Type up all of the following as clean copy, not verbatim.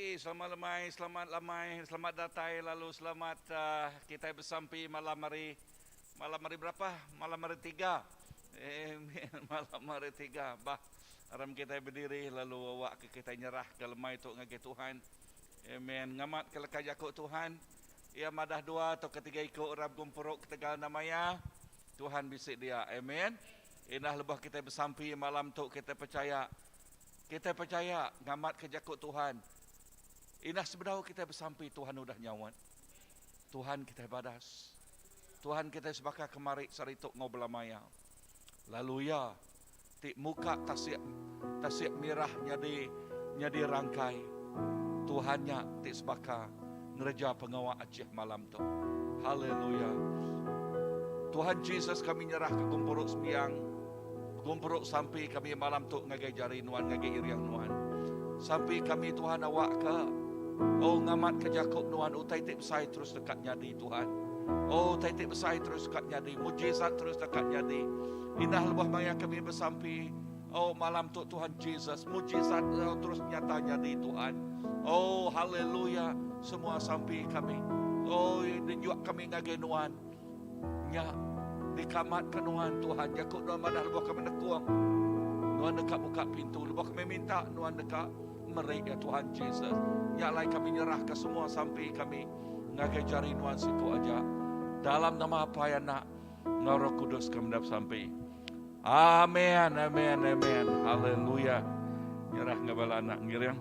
Pagi, selamat lemai, selamat lamai, selamat datai lalu selamat uh, kitai besampi malam hari malam hari berapa? Malam hari tiga. Amen. Malam hari tiga. Bah, aram kitai berdiri lalu awak ke kitai nyerah ke lemai tu ngagai Tuhan. Amen. Ngamat ke leka jaku Tuhan. Ia madah dua atau ketiga iku orang gempuru ketegal nama iya. Tuhan bisi dia. Amen. Indah lebuh kitai besampi malam tu kitai percaya Kitai pechaya ngamatka jaku Tuhan. Indah sebedau kitai besampi Tuhan udah nyaut. Tuhan kitai badas. Tuhan kitai sebaka kemari sehari tu enggau belama iya. Lalu iya ti muka tasik tasik mirah nyadi nyadi rangkai. Tuhan nya ti sebaka ngereja pengawa ajih malam tu. Haleluya. Tuhan Jesus kami nyerahka gempuru sembiang. Begempuru sampi kami malam tu ngagai jari Nuan ngagai iring Nuan. Sampi kami Tuhan awakka oh ngamatka jaku Nuan utai ti besai terus deka nyadi Tuhan. Oh utai ti besai terus deka nyadi, mujizat terus deka nyadi. Indah lebuh maya kami besampi oh malam tu Tuhan Jesus, mujizat oh, terus nyata nyadi Tuhan. Oh haleluya semua sampi kami. Oh dijuak kami ngagai Nuan. Nya dikamatka Nuan, Tuhan. Jaku Nuan madah lebuh kami nekung, Nuan deka buka pintu. Lebuh kami minta, Nuan deka meri ya Tuhan Jesus. Nya alai kami nyerahka semua sampi kami ngagai jari Nuan siku aja. Dalam nama Apai, Anak, enggau Roh Kudus kami dah besampi. Amen, amen, amen. Haleluya. Nyerah ngagai bala anak ngiring.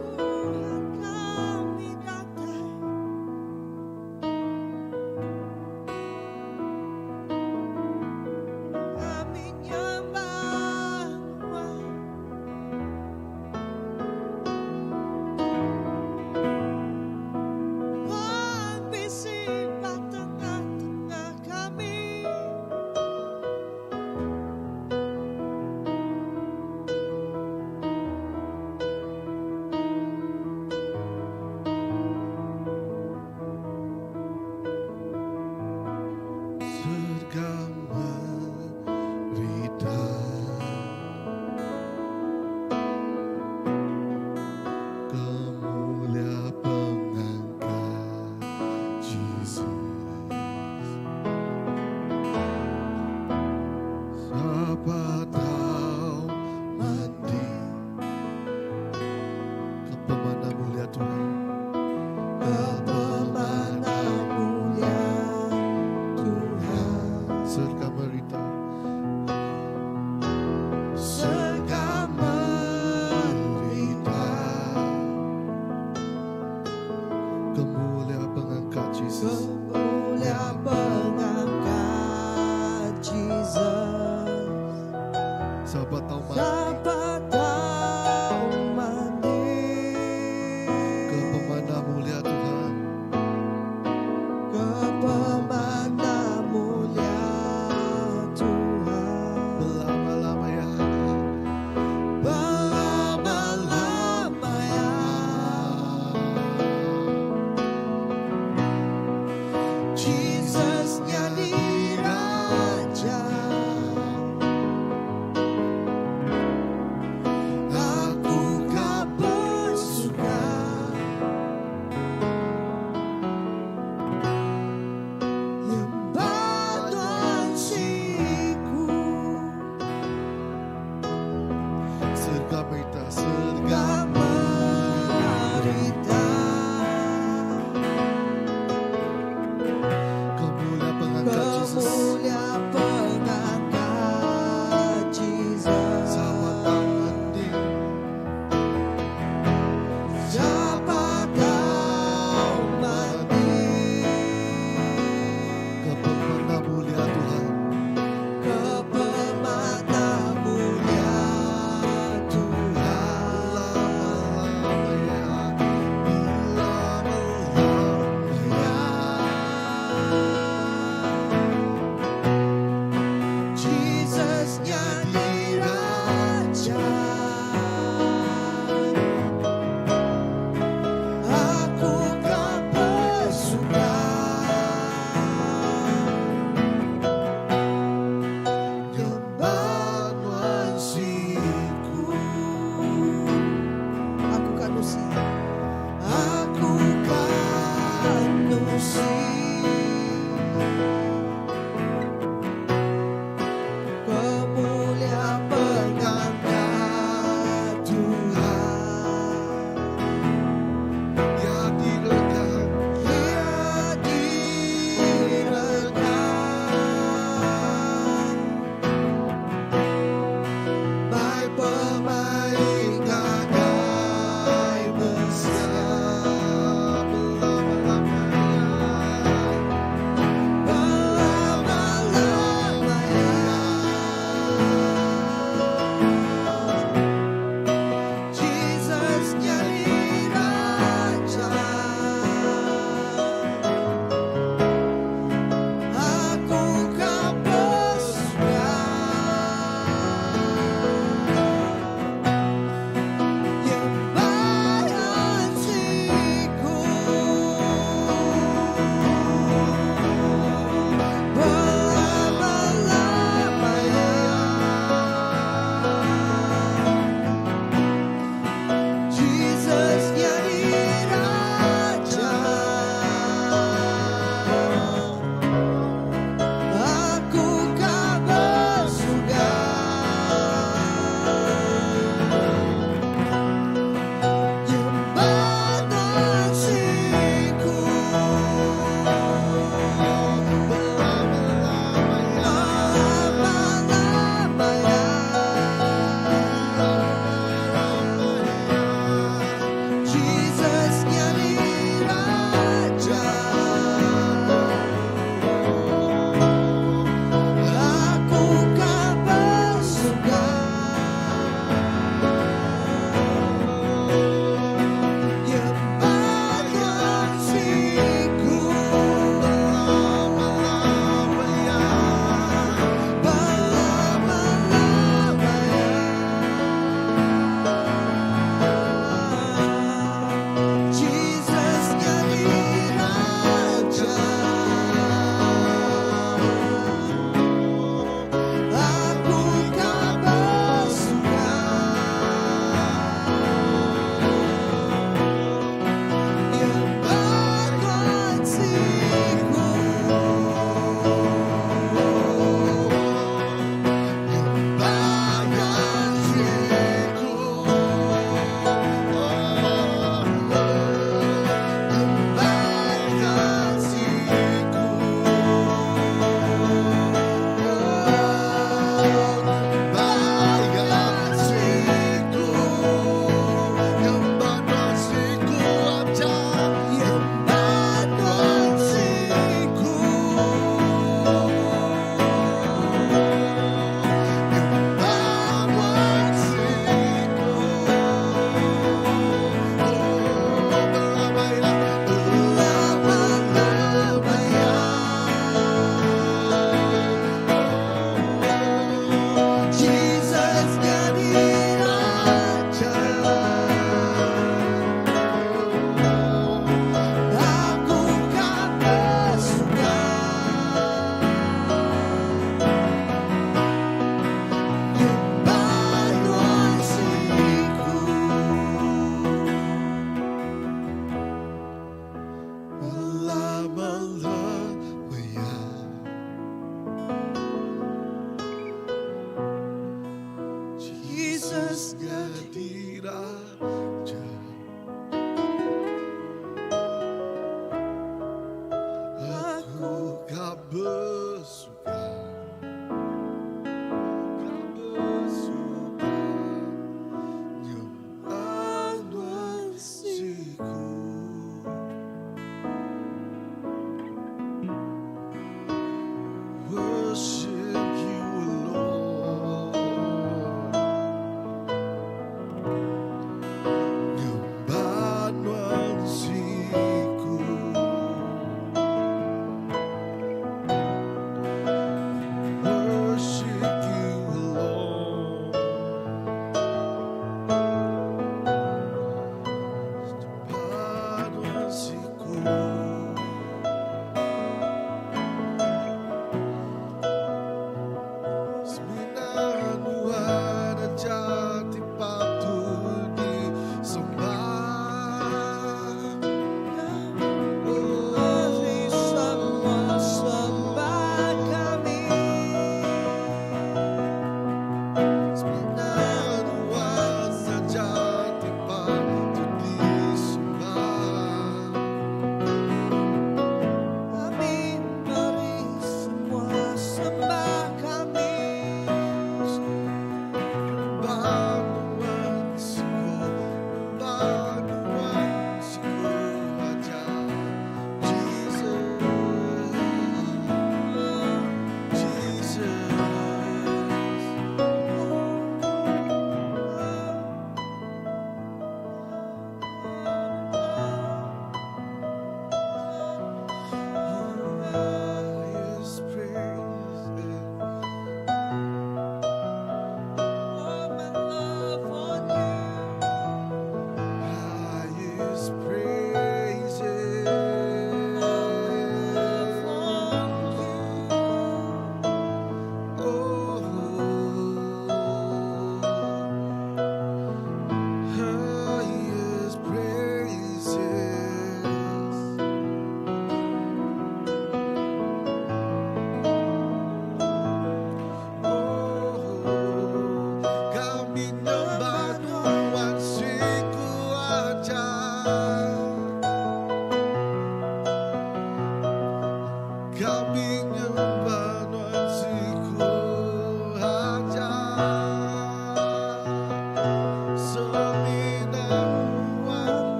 Tuhan kami datai. Kami nyembah Nuan. Nuan bisi ba tengah-tengah kami. Surga merita Kemulia pengangkat Jesus Siapa tahu mandi Kepemana mulia Tuhan Kepemana mulia Tuhan. Surga merita Surga merita Kemulia pengangkat Jesus Kemulia pengangkat Jesus. Siapa tahu mandi Siapa tahu mandi Kepemana mulia Tuhan Kepemana mulia Tuhan.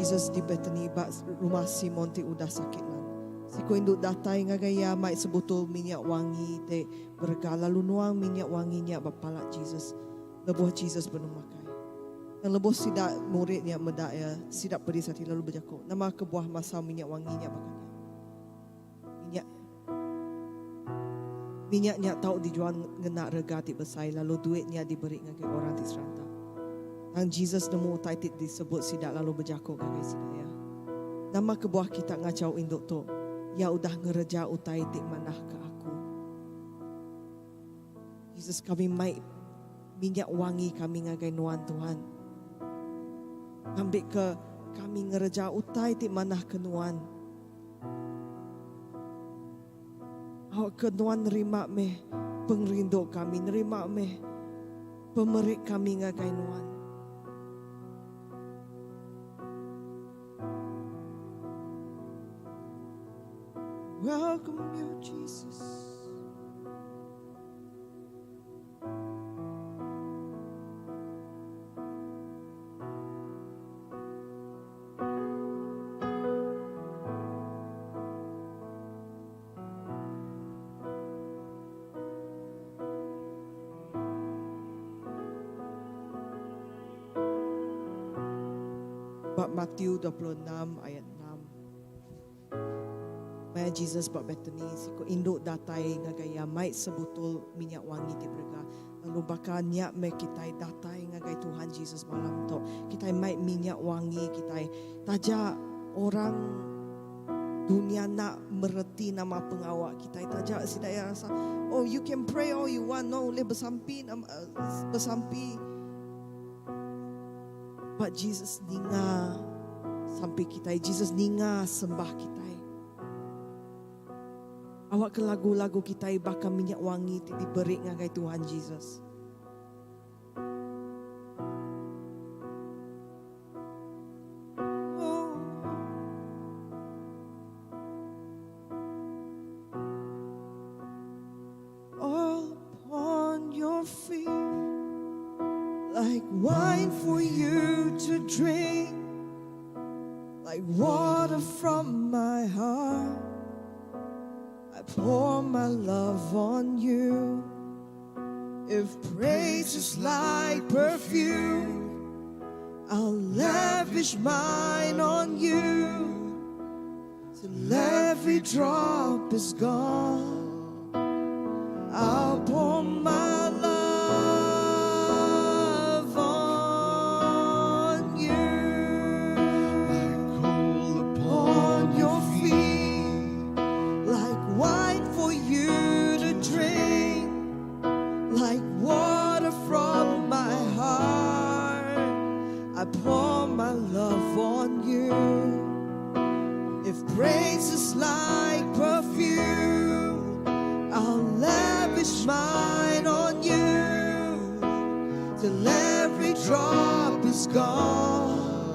Jesus di Betani ba rumah Simon ti udah sakit lan. Siku indu datai ngagai iya mai sebutul minyak wangi ti berega lalu nuang minyak wangi nya ba pala Jesus lebuh Jesus benung makai. Tang lebuh sida murid nya meda iya, sida pedis ati lalu bejaku, Nama kebuah masau minyak wangi nya baka nya? Minyak Minyak nya tau dijual ngena rega ti besai lalu duit nya diberi ngagai orang ti seranta. Tang Jesus nemu utai ti disebut sida lalu bejaku ngagai sida iya, Nama kebuah kita ngachau indu tu? Iya udah ngereja utai ti manah ke aku. Jesus kami mai minyak wangi kami ngagai nuan Tuhan. Ngambika kami ngereja utai ti manah ke nuan. Awakka nuan nerima meh pengerindu kami, nerima meh pemeri kami ngagai nuan. Welcome you Jesus. Ba Matthew 26 ayat 6. Maya Jesus ba Betani, siku indu datai ngagai iya mai sebutul minyak wangi ti berega. Lalu baka nya meh kitai datai ngagai Tuhan Jesus malam tu. Kitai mai minyak wangi kitai. Taja orang dunya enda mereti nama pengawa kitai. Taja sida iya rasa, oh you can pray all you want, no ulih besampi besampi. But Jesus ninga sampi kitai, Jesus ninga sembah kitai. Awakka lagu-lagu kitai baka minyak wangi ti diberi ngagai Tuhan Jesus. All upon your feet like wine for you to drink like water from my heart I pour my love on you if praise is like perfume I'll lavish mine on you till every drop is gone I'll pour my love on you Like oil upon upon your your feet like wine for you to drink like water from my heart I pour my love on you If praise is like perfume I'll lavish mine on you till every drop is gone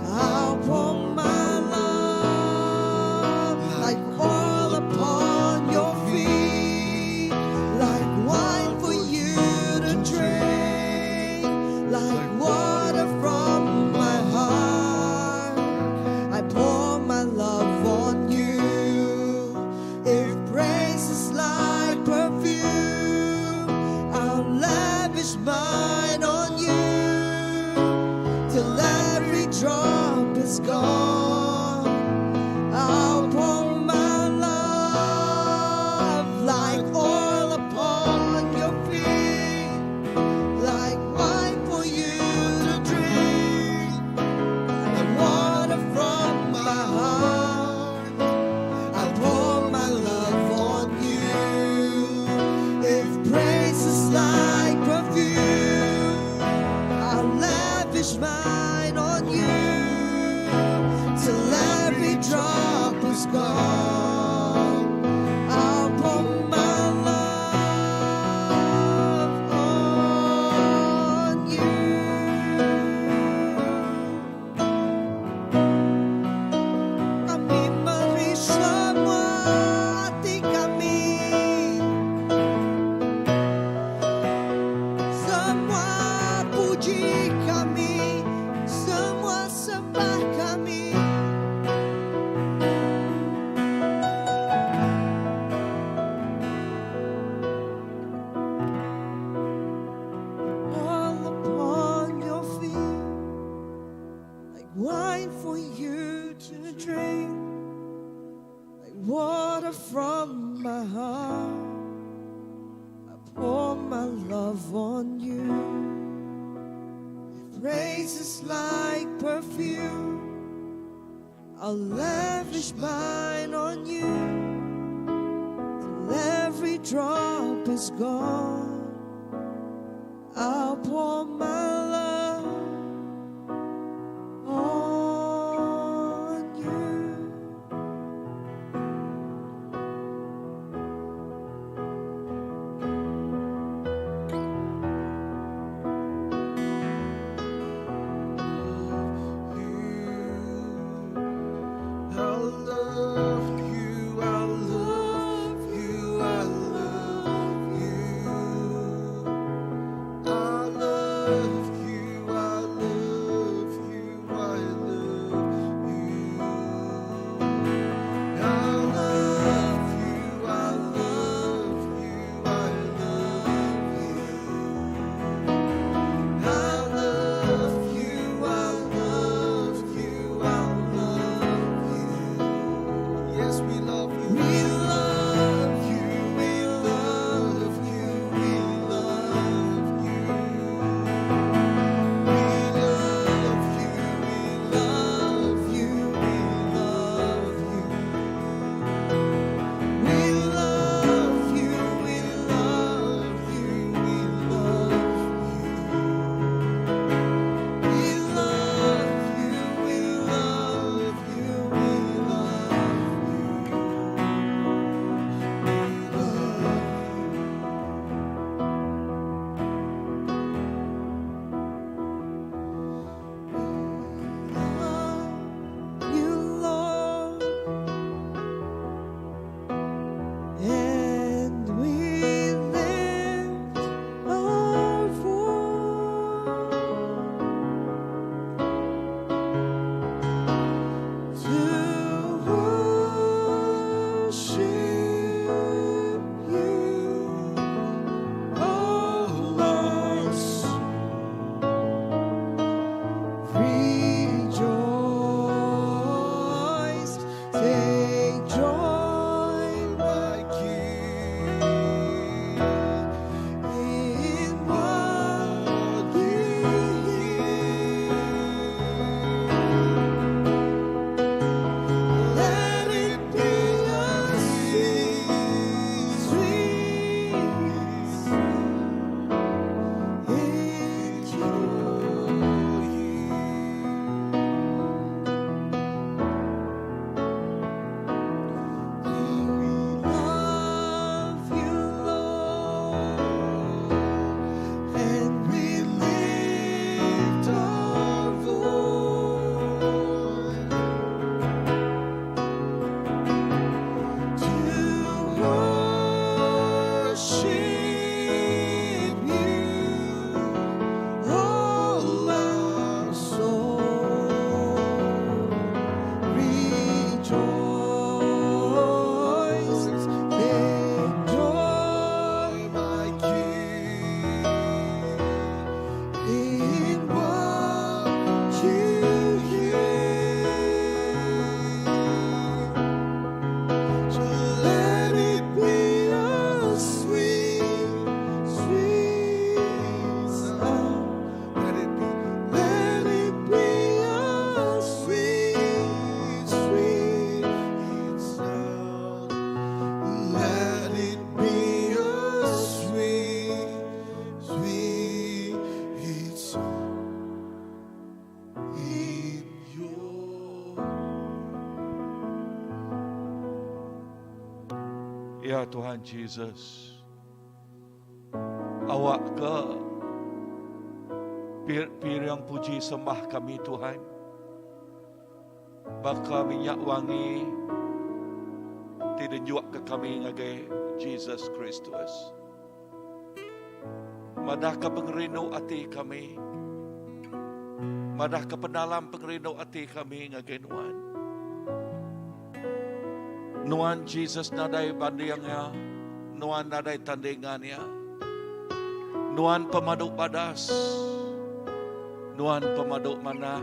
I'll pour my love like oil upon your feet like wine for you to drink like water from my heart I pour my love on you If praise is like perfume I'll lavish mine on you till every drop is gone I'll pour my love like oil upon your feet like wine for you to drink like water from my heart I pour my love on you If praise is like perfume I'll lavish mine on you till every drop is gone I'll pour my love on you Kami meri semua ati kami Semua puji kami Semua sembah you to drink like water from my heart. I pour my love on you. Praise is like perfume. I'll lavish mine on you till every drop is gone. I'll pour my love on you. I love you, I love you, I love you. I love you, I love you, I love you. I love you, I love you, I love you. I love you, I love you, I love you. Yes, we love you. We love you, we love you, we love you. We love you, we love you, we love you. We love you, we love you, we love you. We love you, we love you, we love you. We love you. Love you, Lord, and we lift our voice to worship you, oh my soul. Rejoice, take joy, My King, in what you hear. Let it be a sweet, sweet sound in your We love you, Lord, and we lift our voice to worship you, oh my soul. Rejoice, take joy, my King, in what you hear. So let it be a sweet, sweet sound. Let it be, Let it be a sweet, sweet sound. Let it be a sweet, sweet sound in your Ya Tuhan Jesus. Awak ke piring puji sembah kami Tuhan. Baka minyak wangi ti ke kami ngagai Jesus Kristus. Madah ke pengerindu ati kami. Madah ke penalam pengerindu ati kami ngagai Nuan. Nuan Jesus nadai bandingnya. Nuan nadai tandingannya. Nuan pemaduk badas. Nuan pemaduk mana.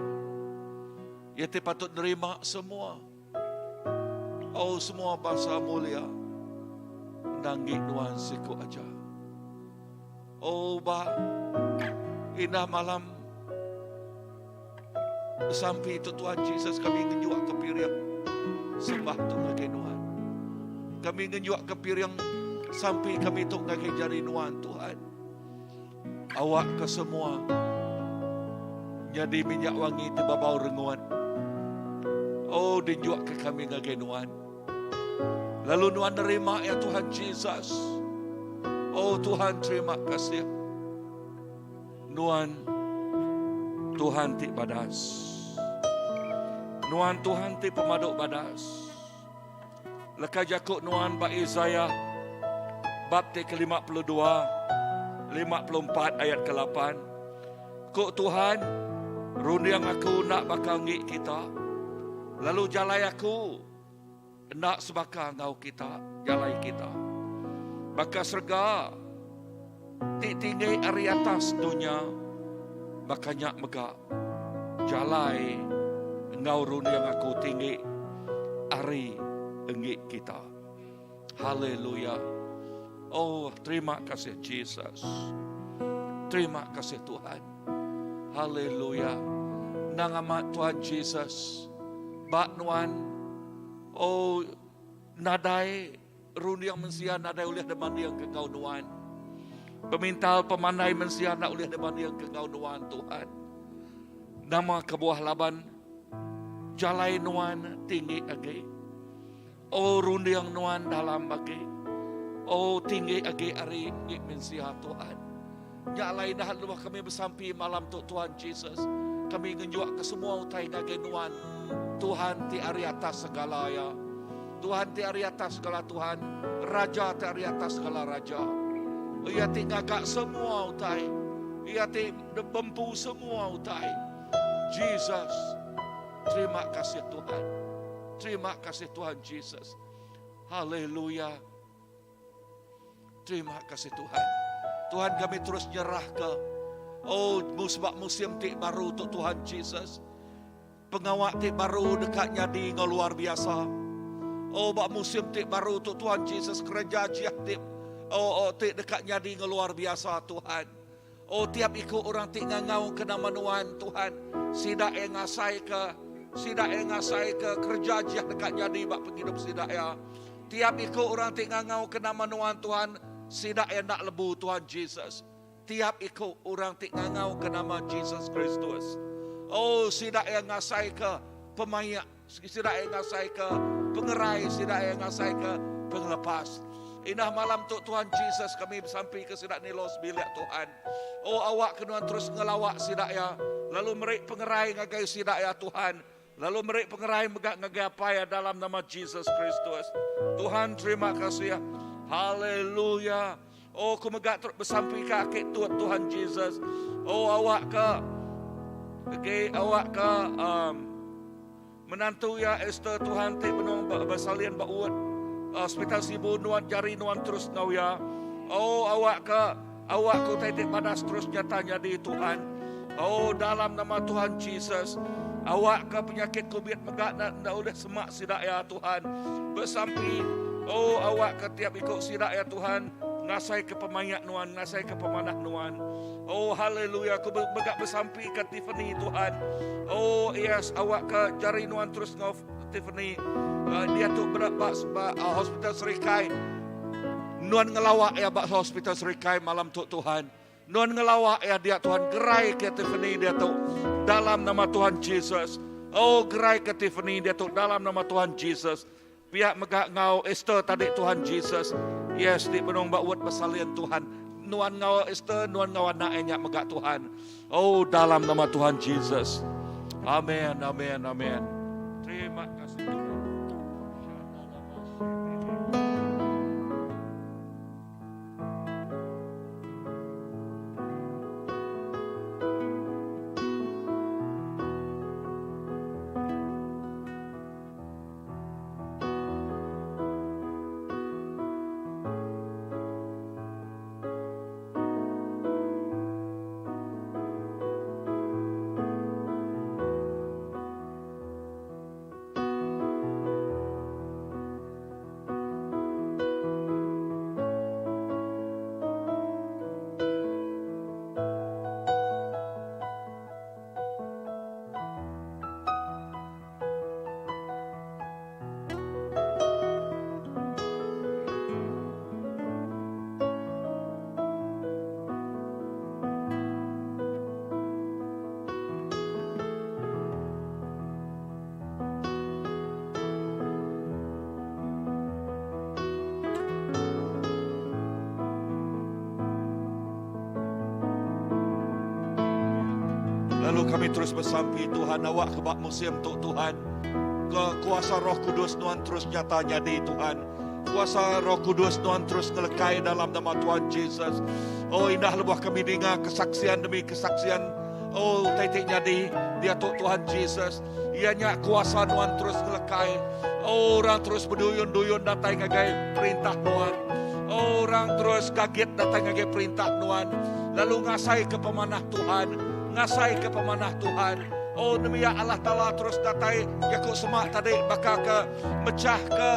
Iya ti patut nerima semua. Oh semua basa mulia endang enggi nuan siku aja. Oh ba indah malam besampi tu Tuhan Jesus kami ngenyuak ke piring sembah tu ngagai nuan. Kami ngenyuak ke piring sampi kami tu ngagai jari nuan Tuhan. Awakka semua nyadi minyak wangi ti babau rengut. Oh, dinjuakka kami ngagai Nuan. Lalu Nuan nerima ya Tuhan Jesus. Oh Tuhan, terima kasih. Nuan Tuhan ti badas. Nuan Tuhan ti pemadu badas. Leka jaku nuan ba Isaiah bab ti ke-52, 54 ayat ke-8. Ku Tuhan, runding aku enda baka enggi kita, lalu jalai aku enda sebaka enggau kita, jalai kita. Baka serega ti tinggi ari atas dunya, baka nya mega jalai enggau runding aku tinggi ari enggi kita. Haleluya. Oh, terima kasih Jesus. Terima kasih Tuhan. Haleluya. Nang amat Tuhan Jesus. Ba nuan. Oh, nadai Runding mensia nadai ulih dibandingka enggau Nuan. Pemintar pemandai mensia enda ulih dibandingka enggau Nuan, Tuhan. Nama kebuah laban jalai Nuan tinggi agi. Oh runding Nuan dalam agi. Oh tinggi agi ari enggi mensia, Tuhan. Nya alai indah lebuh kami besampi malam tu Tuhan Jesus, kami ngenjuaka semua utai ngagai Nuan, Tuhan ti ari atas segala iya. Tuhan ti ari atas segala Tuhan, Raja ti ari atas segala raja. Iya ti ngaga semua utai. Iya ti bempu semua utai. Jesus, terima kasih Tuhan. Terima kasih Tuhan Jesus. Haleluya. Terima kasih Tuhan. Tuhan kami terus nyerah ke Oh sebab musim ti baru tu Tuhan Jesus. Pengawa ti baru deka nyadi enggau luar biasa. Oh ba musim ti baru tu Tuhan Jesus kereja ajiah ti oh, oh ti deka nyadi enggau luar biasa Tuhan. Oh tiap iku orang ti ngangau ke nama nuan Tuhan sida iya ngasai ke sida iya ngasai ke kereja ajiah deka nyadi ba pengidup sida iya. Tiap iku orang ti ngangau ke nama nuan Tuhan sida iya enda lebu Tuhan Jesus. Tiap iku orang ti ngangau ke nama Jesus Kristus. Oh sida iya ngasai ke pemaik Sida iya ngasaika pengerai, sida iya ngasaika pengelepas. Indah malam tu Tuhan Jesus kami besampi ke sida Nilos bilik Tuhan. Oh awak ke nuan terus ngelawa sida iya lalu meri pengerai ngagai sida iya Tuhan. Lalu meri pengerai mega ngagai apai iya dalam nama Jesus Kristus. Tuhan terima kasih. Haleluya. Oh ku mega terus besampi ke aki tut Tuhan Jesus. Oh awak ke okay, awak ke um, menantu ya Esther Tuhan ti benung bersalin ba ward uh, hospital Sibu nuan jari nuan terus ngau ya. Oh awak ke awak ku tai ti padas terus nyata nyadi Tuhan. Oh dalam nama Tuhan Jesus. Awak ke penyakit COVID mega nda ulih semak sida ya Tuhan. Besampi oh awak ke tiap iku sida ya Tuhan ngasai ke pemayak nuan ngasai ke pemanah nuan. Oh haleluya aku mega besampi ke Tiffany Tuhan. Oh yes awak ke jari nuan terus ngau Tiffany. Uh, dia tu ba, ba, ba uh, hospital Serikai. Nuan ngelawak ya ba hospital Serikai malam tu Tuhan. Nuan ngelawa iya dia Tuhan gerai ke Tiffany dia tu dalam nama Tuhan Jesus. Oh gerai ke Tiffany dia tu dalam nama Tuhan Jesus. Pia mega ngau Esther tadi Tuhan Jesus. Yes di benung ba ward bersalin Tuhan. Nuan ngau Esther, nuan ngau anak iya nya mega Tuhan. Oh dalam nama Tuhan Jesus. Amen, amen, amen. Terima kasih Tuhan. kami terus besampi Tuhan awak ke ba musim tu Tuhan. Ke kuasa Roh Kudus Nuan terus nyata nyadi Tuhan. Kuasa Roh Kudus Nuan terus ngelekai dalam nama Tuhan Jesus. Oh indah lebuh kami ninga kesaksian demi kesaksian. Oh utai ti nyadi diatu Tuhan Jesus. Iya nya kuasa Nuan terus ngelekai. Oh orang terus beduyun-duyun datai ngagai perintah Nuan. Oh orang terus gagit datai ngagai perintah Nuan. Lalu ngasai ke pemanah Tuhan. Ngasai ke pemanah Tuhan. Oh nembiak Allah Taala terus datai jaku semak tadi baka ke mechah ke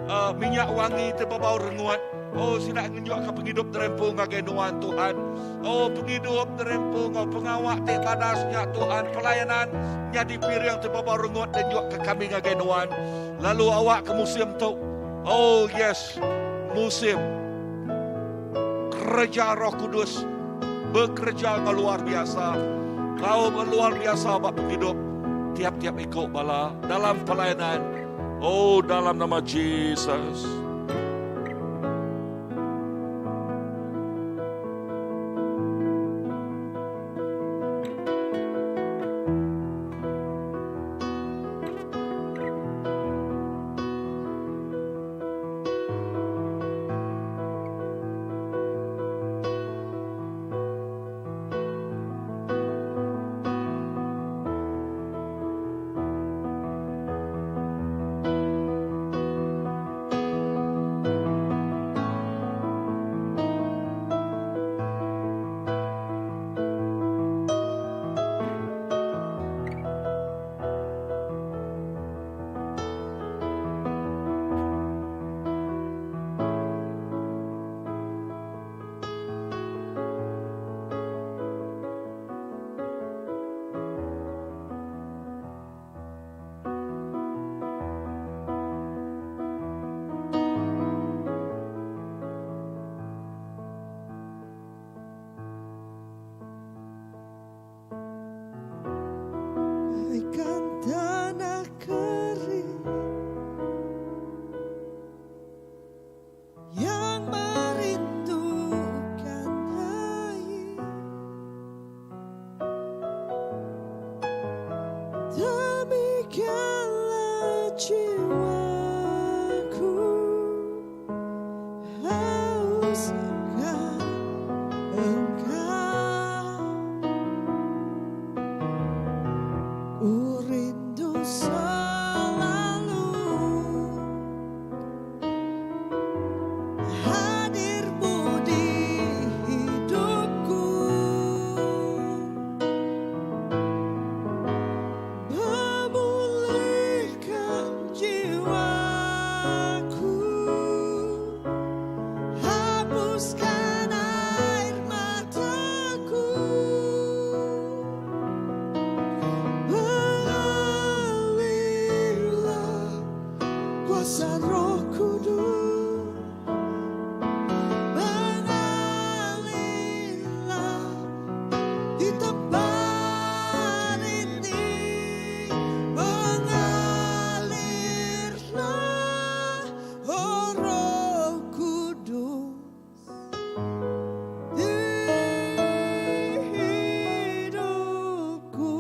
uh, minyak wangi ti bebau rengut. Oh sida ngenjuk ke pengidup derempu ngagai nuan Tuhan. Oh pengidup derempu enggau pengawa ti badas nya Tuhan pelayanan nyadi piring ti bebau rengut ngenjuk ke kami ngagai nuan. Lalu awak ke musim tu. Oh yes, musim kereja Roh Kudus bekereja enggau luar biasa. Kau luar biasa ba pengidup tiap-tiap iku bala dalam pelayanan. Oh dalam nama Jesus. Bagaikan tanah kering yang merindukan air, demikianlah jiwaku haus akan Engkau. Ku rindu selalu hadirmu di hidupku, memulihkan jiwaku, hapuskan air mataku. Mengalirlah kuasa Roh Kudus, mengalirlah di tempat ini, mengalirlah, oh Roh Kudus di hidupku.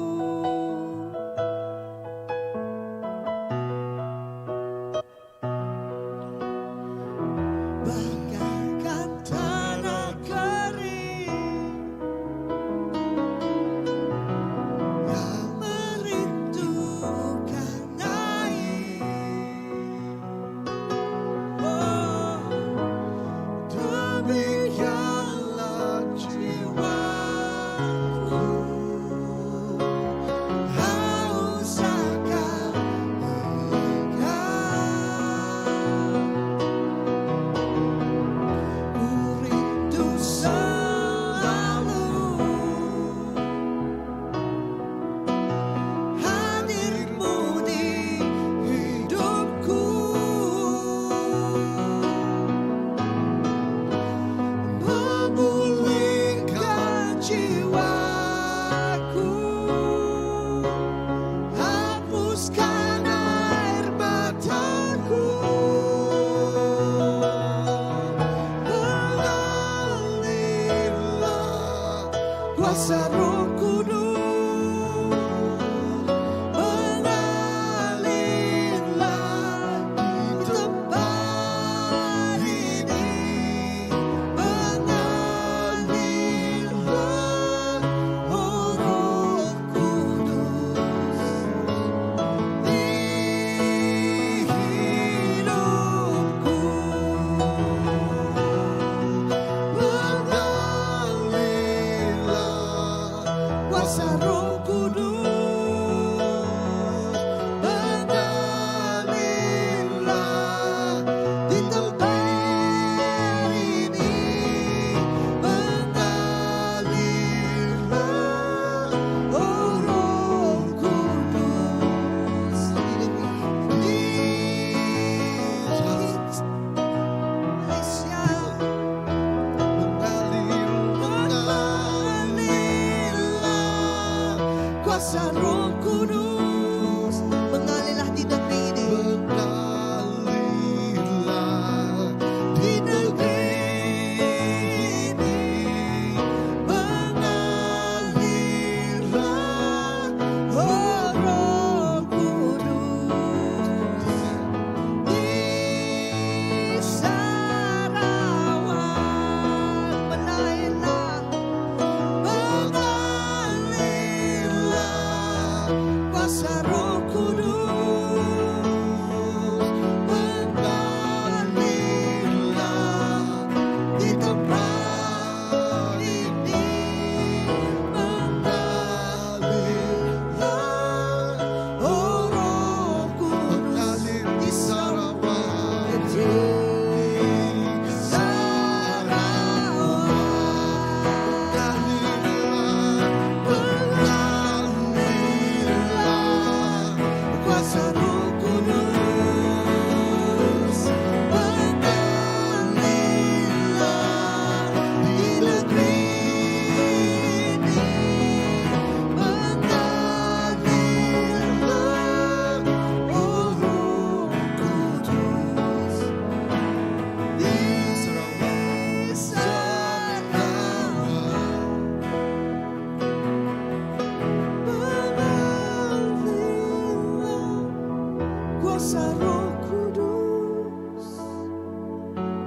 Kuasa Roh Kudus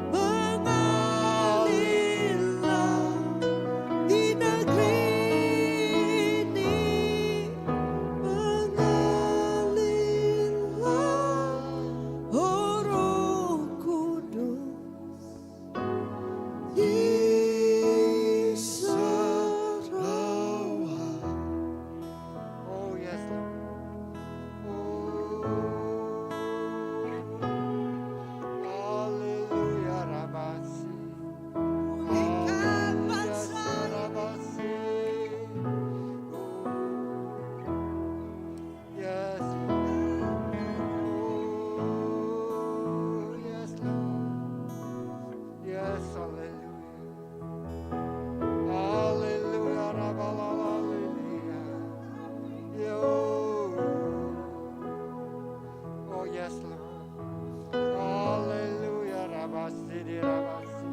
mengalirlah di negeri ini mengalirlah oh Roh Kudus di Sarawak. Oh yes, Lord. Oh, haleluya, rabasi. Pulihkan bangsa Rabasi. Oh, yes, Oh, yes, Lord. Yes, hallelujah. Hallelujah, hallelujah. Yo. Oh yes, Lord. Hallelujah, rabasi rabasi.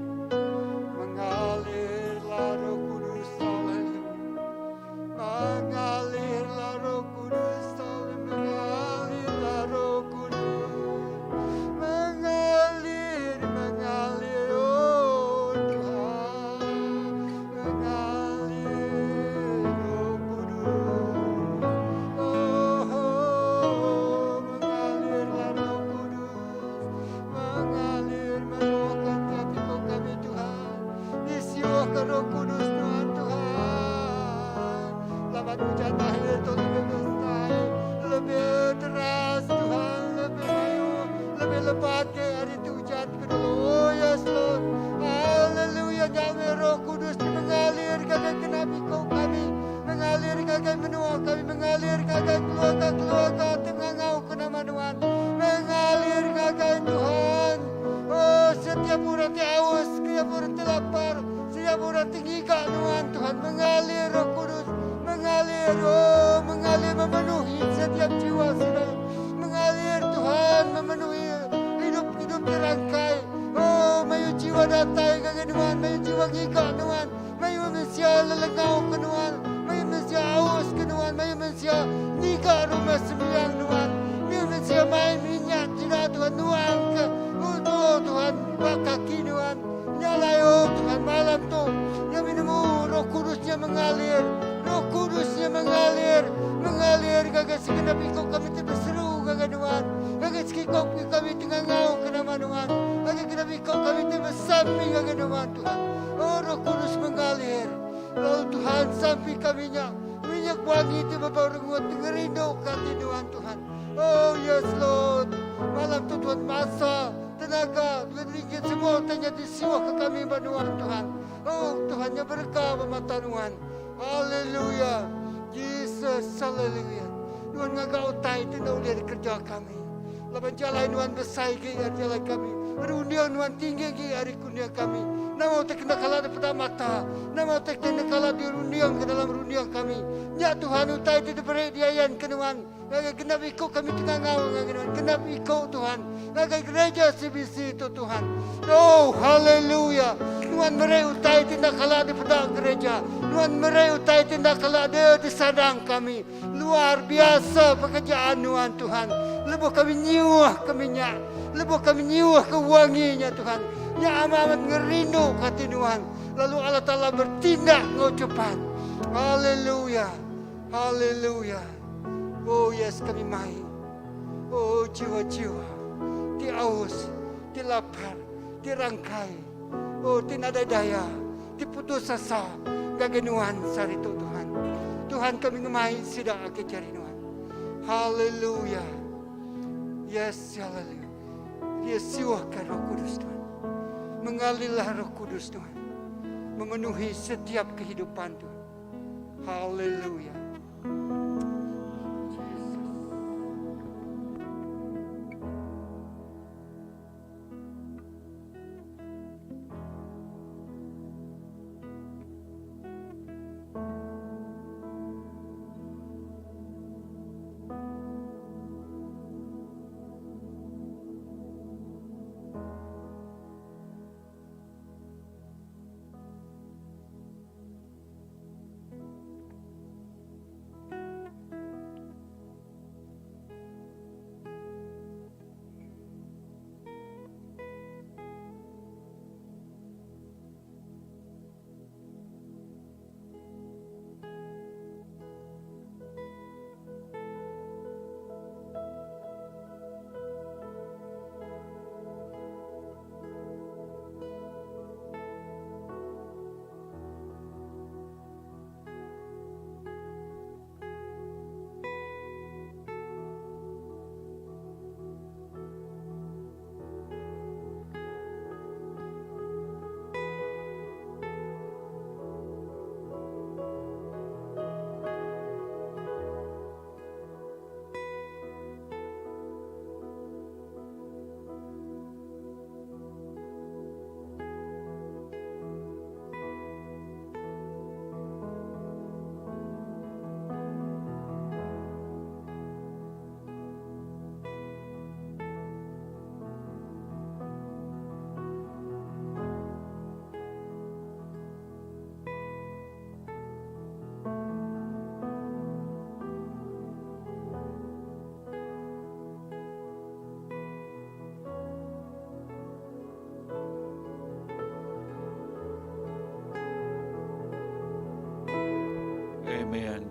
Mengalirlah Roh Kudus, haleluya. Mengalirlah Roh Kudus, haleluya. Mengalirlah Roh Kudus. Mengalir, mengalir, oh Tuhan. Mengalir Roh Kudus. Oh, oh, mengalirlah Roh Kudus. Mengalir, meluahkan hatiku kami Tuhan. Disiuhkan Roh Kudus Tuhan Tuhan. Laban hujan akhir tu lebih besar, lebih deras Tuhan, lebih mayu, lebih lebat ke hari tu hujan ke dulu. Oh yes Lord, Haleluya. Jangan Roh Kudus mengalir ke kenabi kau kami, mengalir ke menua kami, mengalir ke keluarga-keluarga tengah ke nama Tuhan, mengalir ke Tuhan. Oh, setiap orang ti haus, setiap orang ti lapar, setiap orang ti ngiga Tuhan, Tuhan mengalir Roh Kudus, mengalir, oh, mengalir memenuhi setiap jiwa saudara, mengalir Tuhan memenuhi hidup-hidup dirangkai. Oh, mayu jiwa datai ke Tuhan, mayu jiwa ngiga Tuhan, mayu manusia lelengau ke Tuhan, mayu manusia haus ke Tuhan, mayu manusia ngiga rumah sembiang Tuhan, mayu manusia main minyak tidak Tuhan nuang ke untuk Tuhan bak kaki Tuhan. Nyalai oh Tuhan malam tu yang minum Roh Kudusnya mengalir, Roh Kudusnya mengalir, mengalir gagal segenap ikut kami terseru gagal Tuhan, gagal sekikok kami tengah ngau ke nama Tuhan, gagal genap ikut kami terbesampi gagal Tuhan Tuhan. Oh Roh Kudus mengalir, lalu Tuhan sampai kami nya minyak wangi itu berbau rengut ngerindu kati Tuhan Tuhan. Oh yes Lord, malam tu Tuhan masa tenaga duit ringgit semua tanya disiwah ke kami bantuan Tuhan. Oh Tuhan yang berkah bermata Tuhan. Haleluya. Jesus, haleluya. Tuhan ngagak utai itu nak boleh kerja kami. Laban jalan Tuhan besar ke jalan kami. Rundian Tuhan tinggi ke hari kunia kami. Nama tak kena kalah daripada mata. Nama tak kena kalah di rundian ke dalam rundian kami. Ya Tuhan utai itu diberi diayan ke Tuhan. Ngagai genap ikut kami tengah ngau ngagai Tuhan. Genap ikut Tuhan. Ngagai gereja CBC itu Tuhan. Oh haleluya. Tuhan beri utai tindak kalah daripada gereja. Tuhan beri utai tindak kalah dia disadang kami. Luar biasa pekerjaan Tuhan Tuhan. Lebuh kami nyiwah kami nyak. Lebuh kami nyiwah ke wanginya Tuhan. Ya amat ngerindu kati Tuhan. Lalu Allah Ta'ala bertindak ngau cepat. Haleluya. Haleluya. Oh yes kami mai. Oh jiwa-jiwa. Ti aus, ti lapar, ti rangkai. Oh ti nadai daya, ti putus asa. Gagenuan sari tu Tuhan. Tuhan kami ngemai sida ake cari Tuhan. Haleluya. Yes, haleluya. Dia siwahkan Roh Kudus Tuhan. Mengalirlah Roh Kudus Tuhan. Memenuhi setiap kehidupan Tuhan. Haleluya. Jesus.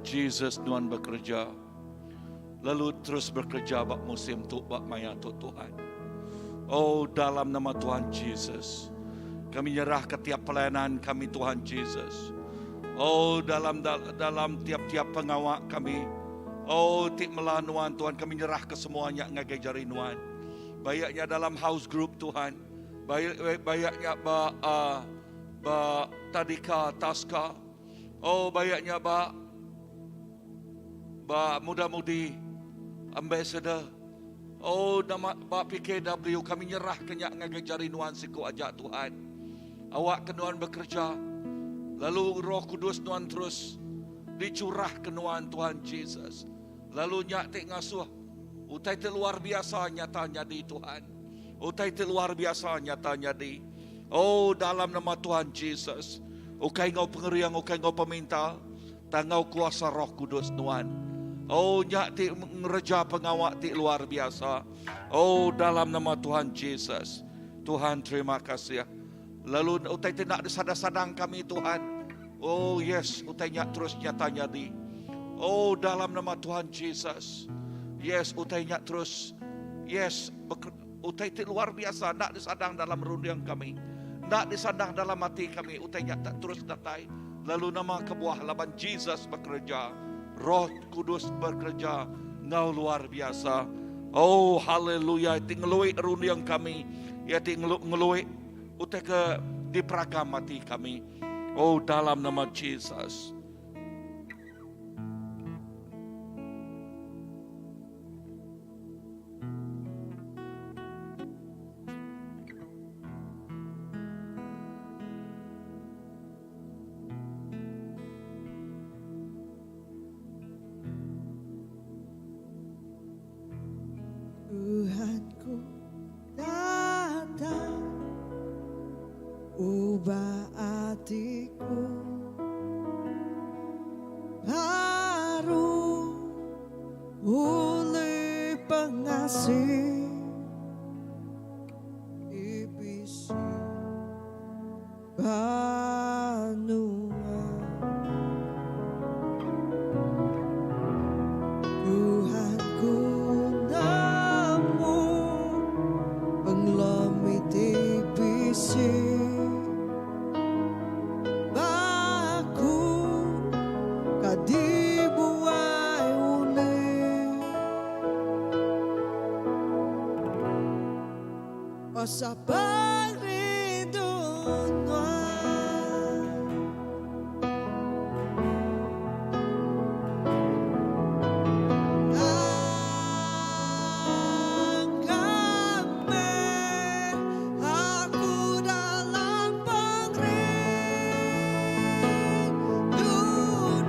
Jesus nuan bekereja lalu terus bekereja ba musim tu ba maya tu Tuhan. Oh dalam nama Tuhan Jesus kami nyerah ke tiap pelayanan kami Tuhan Jesus. Oh dalam dalam tiap-tiap pengawa kami oh ti mela nuan Tuhan kami nyerah ke semua nya ngagai jari nuan. Baik nya dalam house group Tuhan. Baik baik nya ba uh, ba tadika taska. Oh baik nya ba ba muda-mudi ambassador. Oh nama ba PKW kami nyerah ke nya ngagai jari nuan siku aja Tuhan. Awak ke nuan bekerja lalu Roh Kudus nuan terus dicurah ke nuan Tuhan Jesus. Lalu nya ti ngasuh utai ti luar biasa nyata nyadi Tuhan. Utai ti luar biasa nyata nyadi. Oh dalam nama Tuhan Jesus. Ukai enggau pengering, ukai enggau peminta, tang enggau kuasa Roh Kudus nuan. Oh nya ti ngereja pengawa ti luar biasa. Oh dalam nama Tuhan Jesus. Tuhan terima kasih. Lalu utai ti enda disadang-sadang kami Tuhan. Oh yes, utai nya terus nyata nyadi. Oh dalam nama Tuhan Jesus. Yes, utai nya terus. Yes, utai ti luar biasa enda disadang dalam runding kami. Enda disadang dalam ati kami, utai nya tak terus datai. Lalu nama kebuah laban Jesus bekereja. Roh Kudus bekereja enggau luar biasa. Oh haleluya ti ngelui runding kami. Iya ti ngelui utai ke diperagam ati kami. Oh dalam nama Jesus. Tuhanku datang ubah atiku baru ulih pengasih ibisi Banua. Tuhan ku nemu pengelemi ti bisi Baku ka dibuai ulih Kuasa pengerindu Nuan. Angkat meh aku dalam pengerindu Nuan.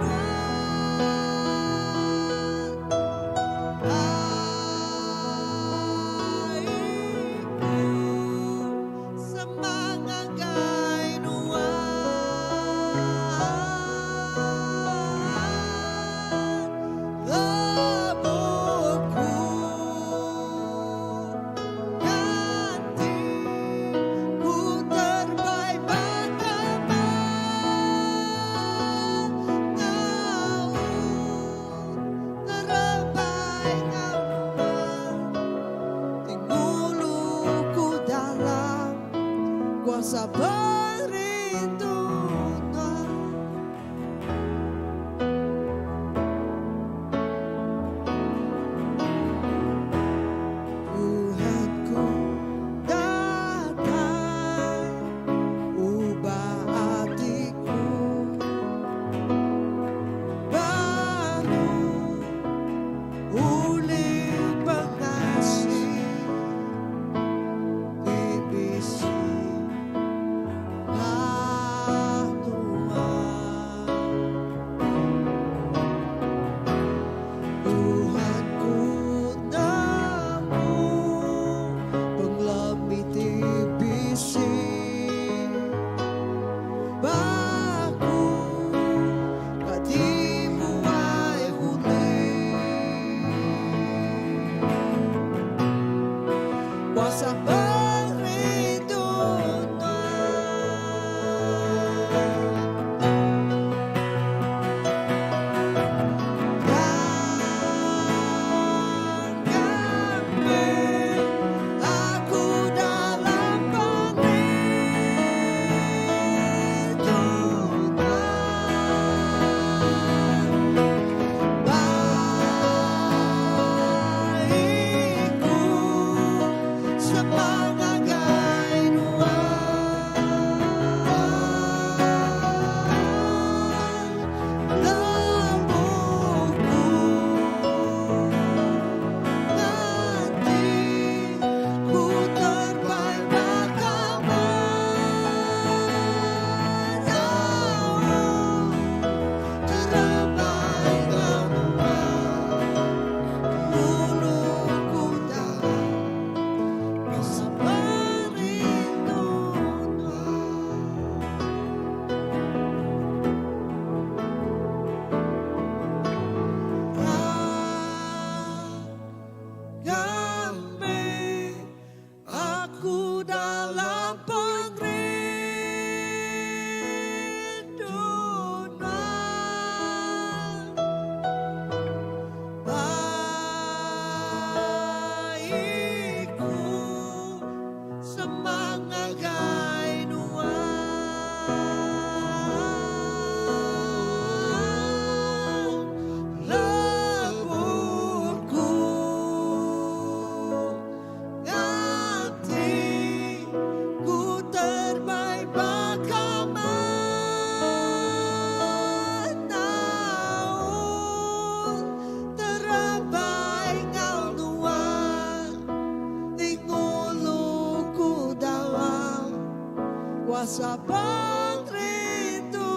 Kuasa pengrindu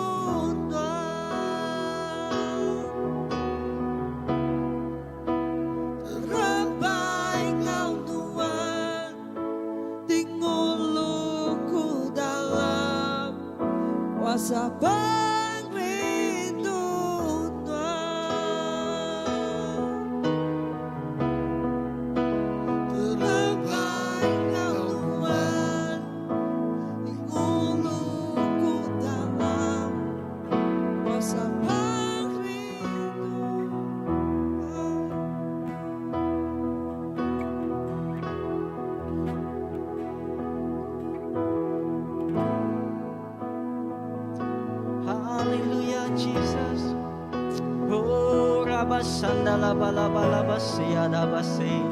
Nuan. Terebai enggau Nuan ti ngulu ku dalam kuasa pengrindu Nuan. Terebai enggau Nuan ti ngulu ku dalam kuasa pengrindu Nuan. Haleluya Jesus. Oh rabasanda la bala bala basi ada basi.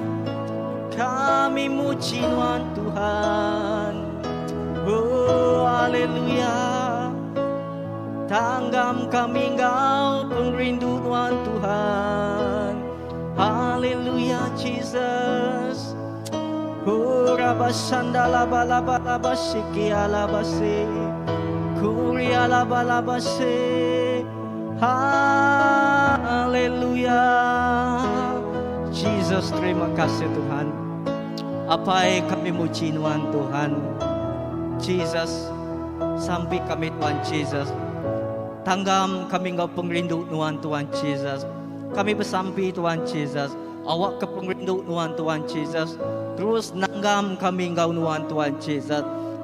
Kami muji nuan Tuhan. Oh haleluya. Tanggam kami enggau pengerindu nuan Tuhan. Haleluya Jesus. Oh rabasanda la bala bala basi ki ala basi. Kuria la bala basi. Haleluya. Jesus terima kasih Tuhan. Apai kami muji nuan Tuhan. Jesus sampi kami Tuhan Jesus. Tanggam kami enggau pengerindu nuan Tuhan Jesus. Kami besampi Tuhan Jesus. Awak ke pengerindu nuan Tuhan Jesus. Terus nanggam kami enggau nuan Tuhan Jesus.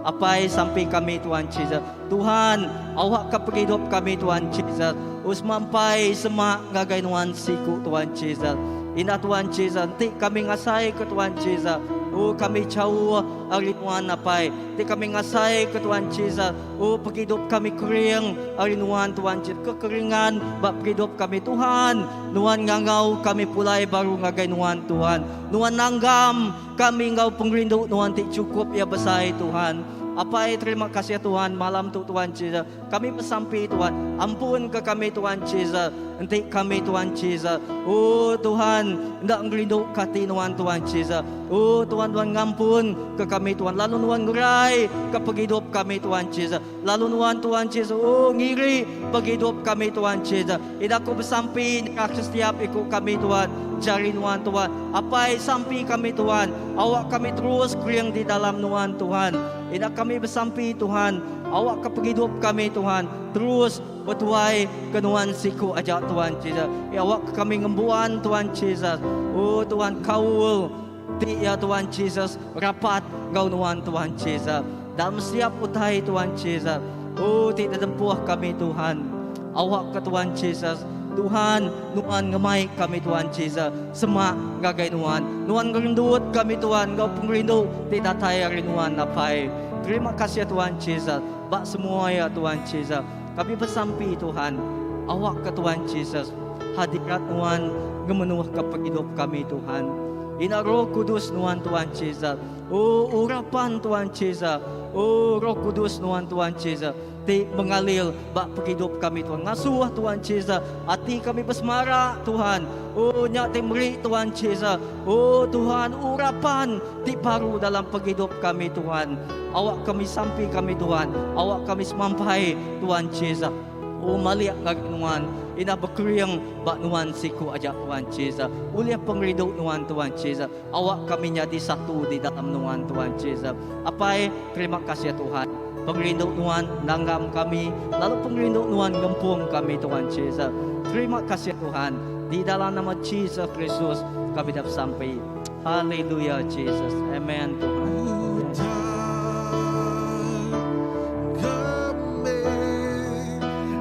Apai sampi kami Tuhan Jesus. Tuhan, awak ke pengidup kami Tuhan Jesus. Us mampai semak ngagai nuan siku Tuhan Jesus. Indah Tuhan Jesus, enti kami ngasai ke Tuhan Jesus. Oh kami jauh ari nuan apai. Enti kami ngasai ke Tuhan Jesus. Oh pengidup kami kering ari nuan Tuhan Jesus. Kekeringan ba pengidup kami Tuhan. Nuan ngangau kami pulai baru ngagai nuan Tuhan. Nuan nanggam kami enggau pengerindu nuan ti chukup iya besai Tuhan. Apai terima kasih Tuhan malam tu Tuhan Jesus. Kami besampi Tuhan, ampun ke kami Tuhan Jesus. Enti kami Tuhan Jesus. Oh Tuhan, enda ngerindu ke ati nuan Tuhan Jesus. Oh Tuhan, Tuhan ngampun ke kami Tuhan. Lalu nuan ngerai ke pengidup kami Tuhan Jesus. Lalu nuan Tuhan Jesus, oh ngiri pengidup kami Tuhan Jesus. Ida aku besampi nyerah ke setiap iku kami Tuhan. Jari nuan Tuhan. Apai sampi kami Tuhan. Awak kami terus kering di dalam nuan Tuhan. Ida kami besampi Tuhan. Awak ke pengidup kami Tuhan. Terus betuai ke nuan siku aja Tuhan Jesus. Ya, awak ke kami ngembuan Tuhan Jesus. Oh Tuhan kaul ti ya Tuhan Jesus rapat ngau nuan Tuhan Jesus. Dalam setiap utai Tuhan Jesus. Oh ti tempuh kami Tuhan. Awak ke Tuhan Jesus. Tuhan nuan ngemai kami Tuhan Jesus. Semak ngagai nuan. Nuan ngerendut kami Tuhan. Ngau pengerindu ti datai ari nuan apai. Terima kasih Tuhan Jesus. Bak semua ya Tuhan Jesus. Kami bersampi Tuhan. Awak ke Tuhan Jesus. Hadirat nuan ngemenuh ke penghidup kami Tuhan. Ina Roh Kudus nuan Tuhan Jesus. Oh urapan Tuhan Jesus. Oh Roh Kudus nuan Tuhan Jesus. Ti mengalir bak penghidup kami Tuhan. Ngasuh Tuhan Jesus. Ati kami bersemara Tuhan. Oh nyak ti meri Tuhan Jesus. Oh Tuhan urapan ti baru dalam penghidup kami Tuhan. Awak kami sampi kami Tuhan. Awak kami semampai Tuhan Jesus. Oh maliak ngagi nuan. Ina berkeriang bak nuan siku ajak Tuhan Jesus. Uliah pengerindu nuan Tuhan Jesus. Awak kami jadi satu di dalam nuan Tuhan Jesus. Apai terima kasih Tuhan. Pengerindu nuan nanggam kami. Lalu pengerindu nuan gempung kami Tuhan Jesus. Terima kasih Tuhan. Di dalam nama Jesus Kristus kami dapat sampai. Haleluya Jesus. Amen Tuhan.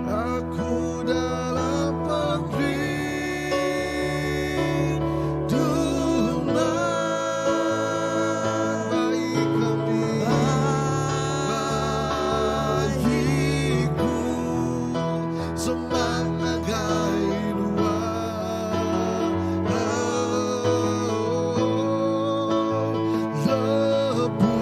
Aku dalam pengerindu baik kami bagiku semangat luar. Lebuh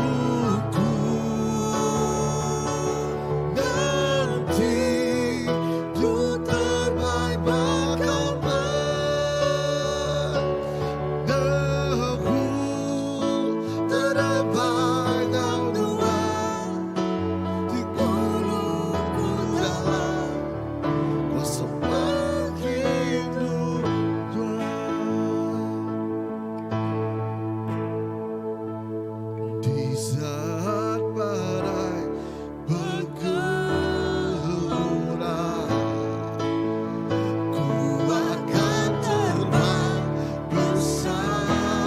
Di saat badai bergelora, Ku akan terbang bersamamu.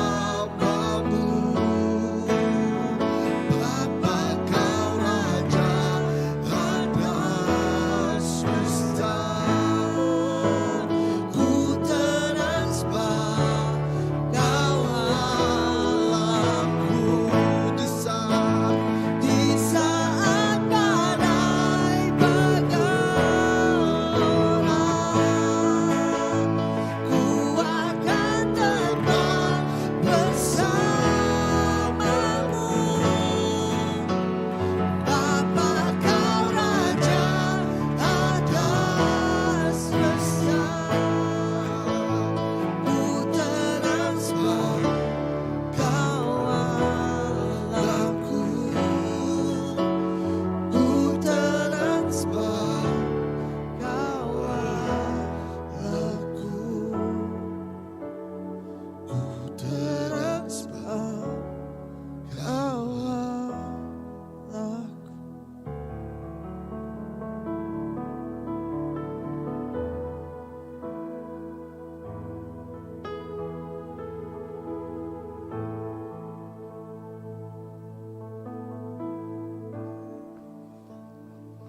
Bapa kau raja atas semesta. Ku tenang sebab kau Allahku. Di saat, di saat badai bergelora, Ku akan terbang bersamamu. Bapa kau raja atas semesta. Ku tenang sebab kau Allahku. Ku tenang sebab kau Allahku. Ku tenang sebab kau Allahku.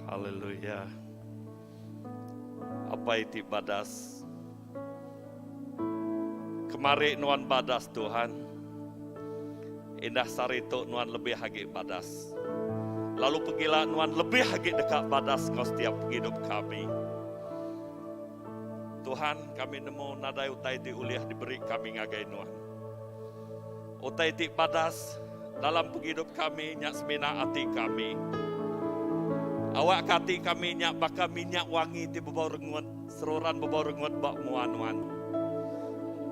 Haleluya. Apai ti badas. Kemari nuan badas Tuhan. Indah sehari tu nuan lebih agi badas. Lalu pegila nuan lebih agi deka badas enggau setiap pengidup kami. Tuhan, kami nemu nadai utai ti ulih diberi kami ngagai nuan. Utai ti badas dalam pengidup kami nya semina ati kami. Awakka ati kami nya baka minyak wangi ti bebau rengut, seruran bebau rengut ba mua nuan.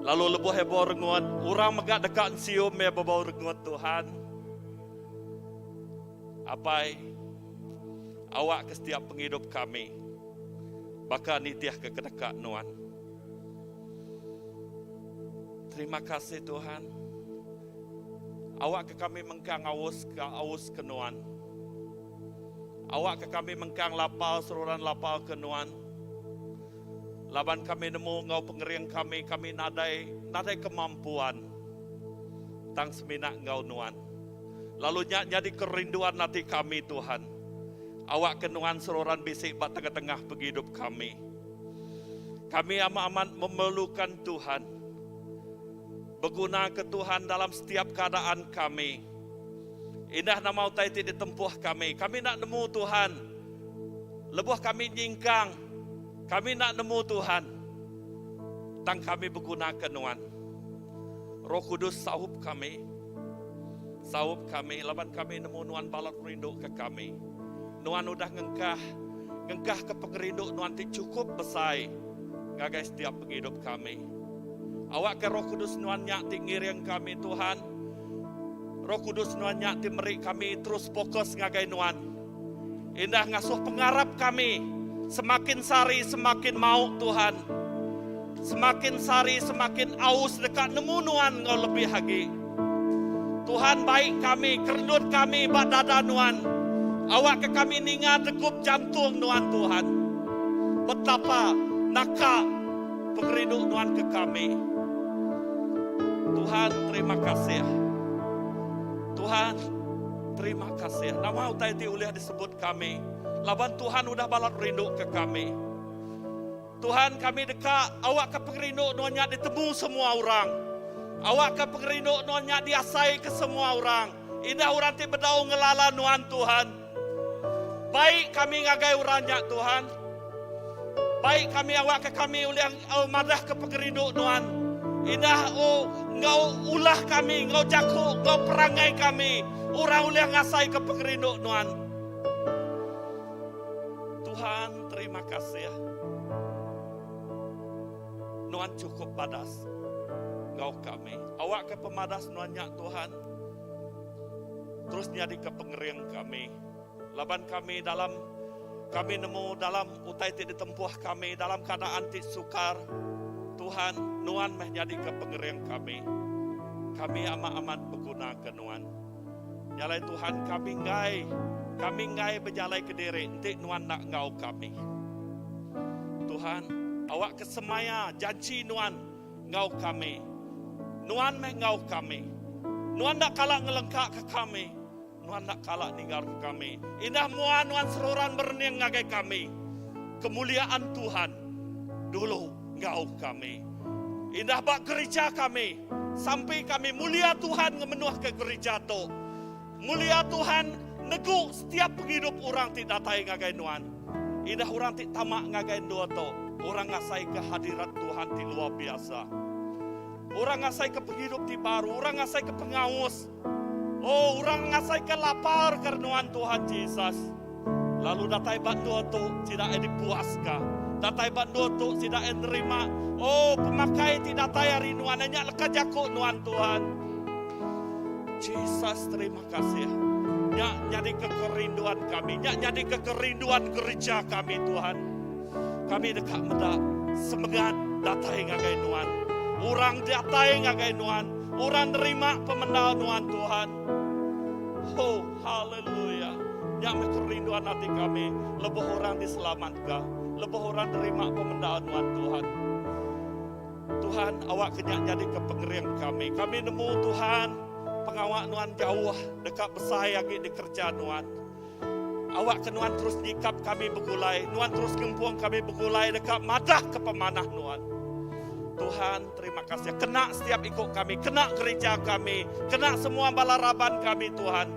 Lalu lebuh iya bebau rengut, orang mega deka ensium iya bebau rengut Tuhan. Apai, awakka setiap pengidup kami baka nitihka kedeka nuan. Terima kasih Tuhan. Awakka kami mengkang aus ke aus ke nuan. Awakka kami mengkang lapar seruran lapar ke nuan. Laban kami nemu enggau pengering kami, kami nadai nadai kemampuan tang semina enggau nuan. Lalu nya nyadi kerinduan ati kami Tuhan. Awakka nuan seruran bisi ba tengah-tengah pengidup kami. Kami amat-amat memerlukan Tuhan. Beguna ke Tuhan dalam setiap keadaan kami. Indah nama utai ti ditempuh kami. Kami enda nemu Tuhan. Lebuh kami nyingkang, kami enda nemu Tuhan. Tang kami beguna ke Nuan. Roh Kudus saup kami. Saup kami laban kami nemu Nuan balat rindu ke kami. Nuan udah ngengkah ngengkahka pengerindu Nuan ti chukup besai ngagai setiap pengidup kami. Awakka Roh Kudus Nuan nya ti ngiring kami Tuhan. Roh Kudus Nuan nya ti meri kami terus fokus ngagai Nuan. Indah ngasuh pengarap kami semakin sehari semakin mau Tuhan. Semakin sehari semakin aus deka nemu Nuan enggau lebih agi. Tuhan baik kami, kerendut kami ba dada Nuan. Awakka kami ninga degup jantung Nuan Tuhan. Betapa naka pengerindu Nuan ke kami. Tuhan terima kasih. Tuhan terima kasih. Nama utai ti ulih disebut kami laban Tuhan udah balat rindu ke kami. Tuhan kami deka awakka pengerindu nuan nya ditemu semua orang. Awakka pengerindu nuan nya diasaika semua orang, indah orang ti bedau ngelala nuan Tuhan. Bai kami ngagai orang nya Tuhan. Bai kami awakka kami ulih madahka pengerindu nuan. Indah enggau ulah kami, enggau jaku, enggau perangai kami, orang ulih ngasaika pengerindu nuan. Tuhan terima kasih Nuan cukup badas enggau kami. Awakka pemadas Nuan nya Tuhan terus nyadika pengering kami. Laban kami dalam kami nemu dalam utai ti ditempuh kami dalam keadaan ti sukar Tuhan Nuan meh nyadika pengering kami. Kami amat-amat begunaka Nuan. Nya alai Tuhan kami enggai, kami enggai bejalai kediri enti Nuan enda enggau kami. Tuhan, awakka semaya janji Nuan enggau kami. Nuan meh enggau kami. Nuan enda kala ngelengkaka kami. Nuan enda kala ninggalka kami. Indah mua Nuan seruran merening ngagai kami. Kemuliaan Tuhan dulu enggau kami. Indah ba gerija kami, sampi kami mulia Tuhan ngemenuhka gerija tu. Mulia Tuhan negu setiap pengidup orang ti datai ngagai Nuan. Indah orang ti tama ngagai endur tu, orang ngasaika hadirat Tuhan ti luar biasa. Orang ngasaika pengidup ti baru, orang ngasaika pengaus. Oh, orang ngasaika lapar ke Nuan Tuhan Jesus. Lalu datai ba endur tu, sida iya dipuaska. Datai ba endur tu, sida iya nerima, oh, pemakai ti datai ari Nuan. Iya nya leka jaku Nuan, Tuhan. Jesus, terima kasih. Nya nyadika kerinduan kami. Nya nyadika kerinduan gereja kami, Tuhan. Kami deka meda semengat datai ngagai Nuan. Orang datai ngagai Nuan. Orang nerima pemendar Nuan, Tuhan. Oh, haleluya. Nya meh kerinduan ati kami lebuh orang diselamatka, lebuh orang nerima pemendar Nuan, Tuhan. Tuhan, awakka nya nyadika pengering kami. Kami nemu, Tuhan, pengawa Nuan jauh deka besai agi dikereja Nuan. Awakka Nuan terus nyikap kami begulai, Nuan terus ngempung kami begulai deka madahka pemanah Nuan. Tuhan, terima kasih. Kena setiap iku kami, kena gereja kami, kena semua bala raban kami, Tuhan.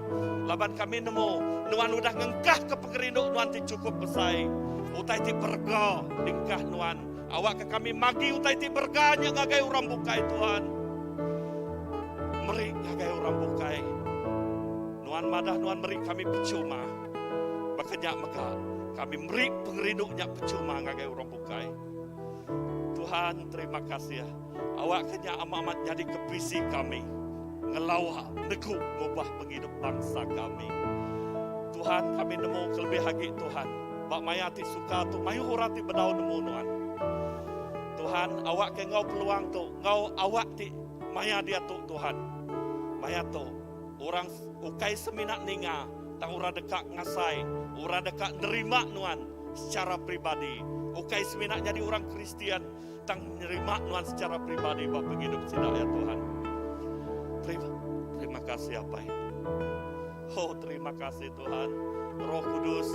Laban kami nemu, Nuan udah ngengkahka pengerindu Nuan ti chukup besai. Utai ti berega diengkah Nuan. Awakka kami magi utai ti berega nya ngagai orang bukai, Tuhan. Meri ngagai orang bukai. Nuan madah Nuan meri kami pechuma. Baka nya mega, kami meri pengerindu nya pechuma ngagai orang bukai. Tuhan, terima kasih. Awakka nya amat-amat nyadika visi kami ngelawa negu ngubah pengidup bansa kami. Tuhan, kami nemu kelebih agi Tuhan, ba maya ti suka tu mayuh orang ti bedau nemu Nuan. Tuhan, awakka enggau peluang tu, enggau awak ti maya diatu Tuhan, maya tu, Orang ukai semina ninga, tang orang deka ngasai, orang deka nerima nuan secara peribadi. Ukai semina nyadi orang Kristian, tang nerima nuan secara peribadi ba pengidup sida ya Tuhan. Terima, terima kasih Apai. Oh, terima kasih Tuhan. Roh Kudus,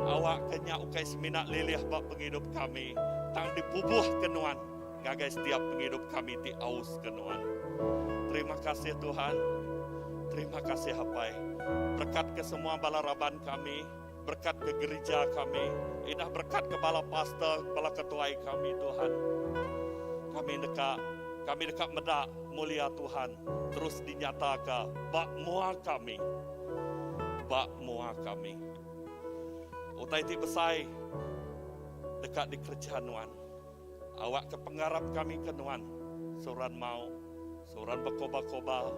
awak ke nya ukai semina lilih ba pengidup kami, tang dipubuh ke nuan ngagai setiap pengidup kami ti aus ke nuan. Terima kasih Tuhan. Terima kasih Apai. Berkat ke semua bala raban kami, berkat ke gereja kami, indah berkat ke bala pastor, bala ketuai kami Tuhan. Kami deka kami deka meda mulia Tuhan terus dinyataka ba mua kami. Ba mua kami. Utai ti besai deka dikereja nuan. Awakka pengarap kami ke Nuan seruran mau, seruran bekoba-koba.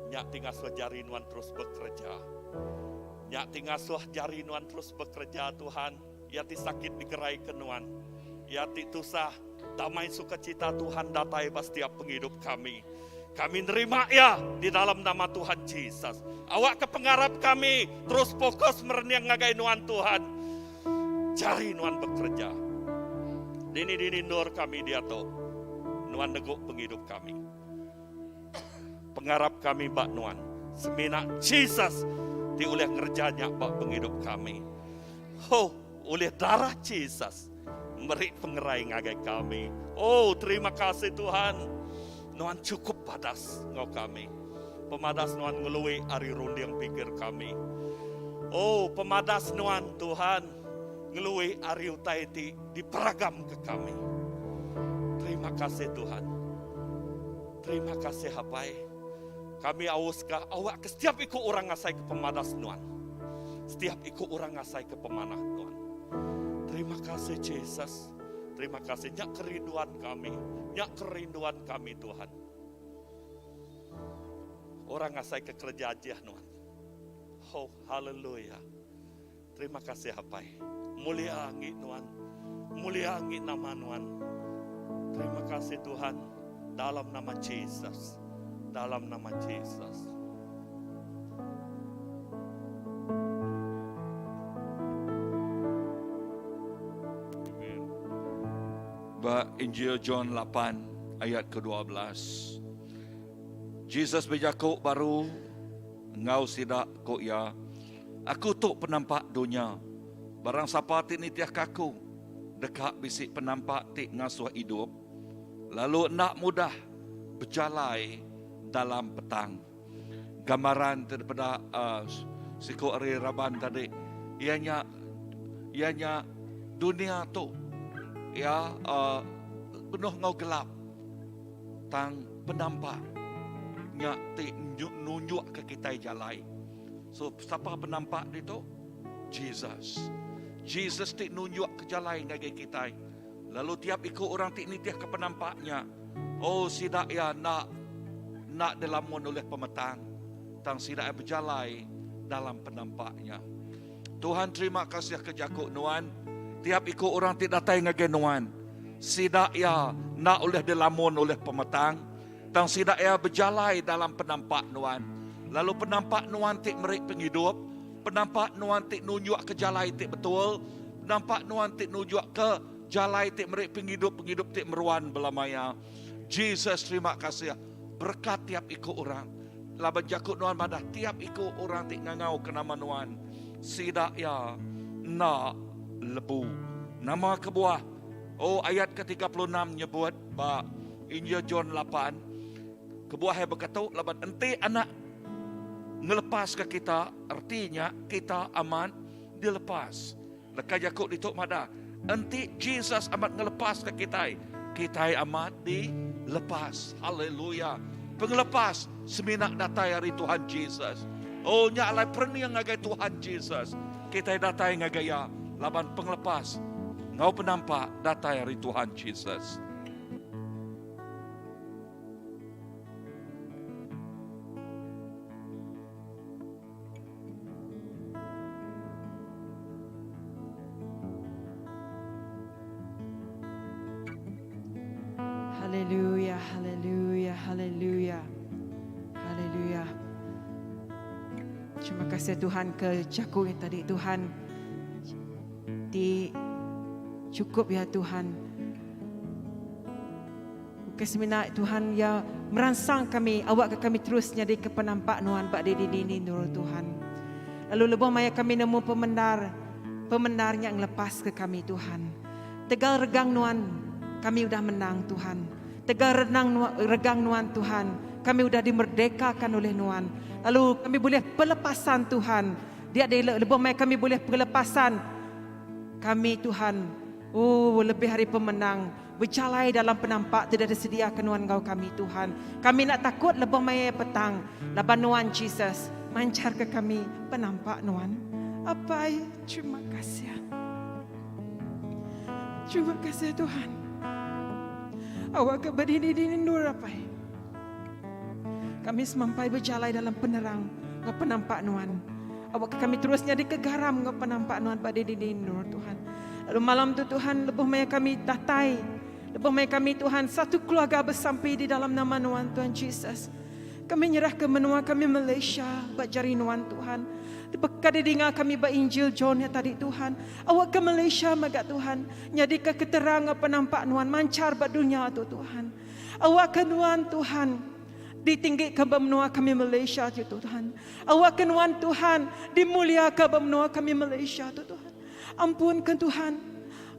Nya ti ngasuh jari Nuan terus bekereja. Nya ti ngasuh jari Nuan terus bekereja, Tuhan. Iya ti sakit digeraika Nuan. Iya ti tusah, damai sukacita Tuhan datai ba setiap pengidup kami. Kami nerima iya di dalam nama Tuhan Jesus. Awakka pengarap kami terus fokus merening ngagai Nuan, Tuhan. Jari nuan bekereja. Dini-dini endur kami diatu, nuan negu pengidup kami. Pengarap kami ba nuan, semina Jesus ti ulih ngereja nya ba pengidup kami. Ho, ulih darah Jesus meri pengerai ngagai kami. Oh, terima kasih Tuhan. Nuan chukup padas enggau kami. Pemadas Nuan ngelui ari runding pikir kami. Oh, pemadas Nuan, Tuhan, ngelui ari utai ti diperagamka kami. Terima kasih, Tuhan. Terima kasih, Apai. Kami auska awakka setiap iku orang ngasaika pemadas Nuan. Setiap iku orang ngasaika pemanah Nuan. Terima kasih, Jesus. Terima kasih. Nya kerinduan kami. Nya kerinduan kami, Tuhan. Orang ngasai ke kereja ajih nuan. Oh, haleluya. Terima kasih Apai. Mulia agi nuan. Mulia agi nama nuan. Terima kasih Tuhan. Dalam nama Jesus. Dalam nama Jesus. Ba Injil John 8 ayat ke-12. Jesus bejaku baru enggau sida ku iya, Aku tu penampak dunya. Barang sapa ti nitihka aku, deka bisi penampak ti ngasuh idup, lalu enda mudah bejalai dalam petang. Gambaran ti dipeda uh, siku ari raban tadi iya nya iya nya dunia tu iya uh, penuh enggau gelap. Tang penampak nya ti nunjukka kitai jalai. So sapa penampak ditu? Jesus. Jesus ti nunjukka jalai ngagai kitai. Lalu tiap iku orang ti nitihka penampak nya, oh sida iya enda enda dilamun ulih pemetang, tang sida iya bejalai dalam penampak nya. Tuhan terima kasih ke jaku Nuan. Tiap iku orang ti datai ngagai Nuan, sida iya enda ulih dilamun ulih pemetang, tang sida iya bejalai dalam penampak Nuan. Lalu penampak Nuan ti meri pengidup, penampak Nuan ti nunjukka jalai ti betul, penampak Nuan ti nunjukka jalai ti meri pengidup, pengidup ti meruan belama iya. Jesus terima kasih berekat tiap iku orang. Laban jaku Nuan madah tiap iku orang ti ngangauka nama Nuan, sida iya enda lebu. Nama kebuah? Oh, ayat ke 36 nyebut ba Injil John 8, kebuah iya beketu laban enti anak ngelepaska kita, reti nya kita amat dilepas. Leka jaku ditu madah, enti Jesus amat ngelepaska kitai, kitai amat dilepas. Haleluya. Pengelepas semina datai ari Tuhan Jesus. Oh, nya alai perening ngagai Tuhan Jesus. Kitai datai ngagai Iya laban pengelepas enggau penampak datai ari Tuhan Jesus. Haleluya, haleluya, haleluya. Haleluya. Terima kasih Tuhan ke jaku yang tadi Tuhan. Di cukup ya Tuhan. Ukai semina Tuhan ya meransang kami awakka kami terus nyadika penampak nuan ba diri dini endur Tuhan. Lalu lebuh maya kami nemu pemendar, pemendar nya ngelepaska kami Tuhan. Tegal regang nuan kami udah menang Tuhan. Tegal renang regang nuan Tuhan, kami udah dimerdekakan oleh nuan. Lalu kami bulih pelepasan Tuhan. Dia lebuh maya kami bulih pelepasan kami Tuhan. Oh, lebih ari pemenang. Bejalai dalam penampak ti udah disediaka Nuan enggau kami, Tuhan. Kami enda takut lebuh maya iya petang, laban Nuan, Jesus, mancharka kami penampak Nuan. Apai, terima kasih. Terima kasih, Tuhan. Awakka bedini-dini endur, Apai. Kami semampai bejalai dalam penerang enggau penampak Nuan. Awakka kami terus nyadika garam enggau penampak Nuan ba dini-dini endur, Tuhan. Lalu malam tu Tuhan, lebuh maya kami datai, lebuh maya kami Tuhan, satu keluarga besampi di dalam nama Nuan, Tuhan Jesus. Kami nyerahka menua kami Malaysia ba jari Nuan, Tuhan. Baka didinga kami ba Injil John nya tadi, Tuhan. Awakka Malaysia mega, Tuhan, nyadika keterang enggau penampak Nuan manchar ba dunya tu, Tuhan. Awakka Nuan Tuhan ditinggika ba menua kami Malaysia tu Tuhan. Awakka Nuan Tuhan dimuliaka ba menua kami Malaysia tu Tuhan. Ampunka Tuhan.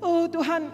Oh Tuhan,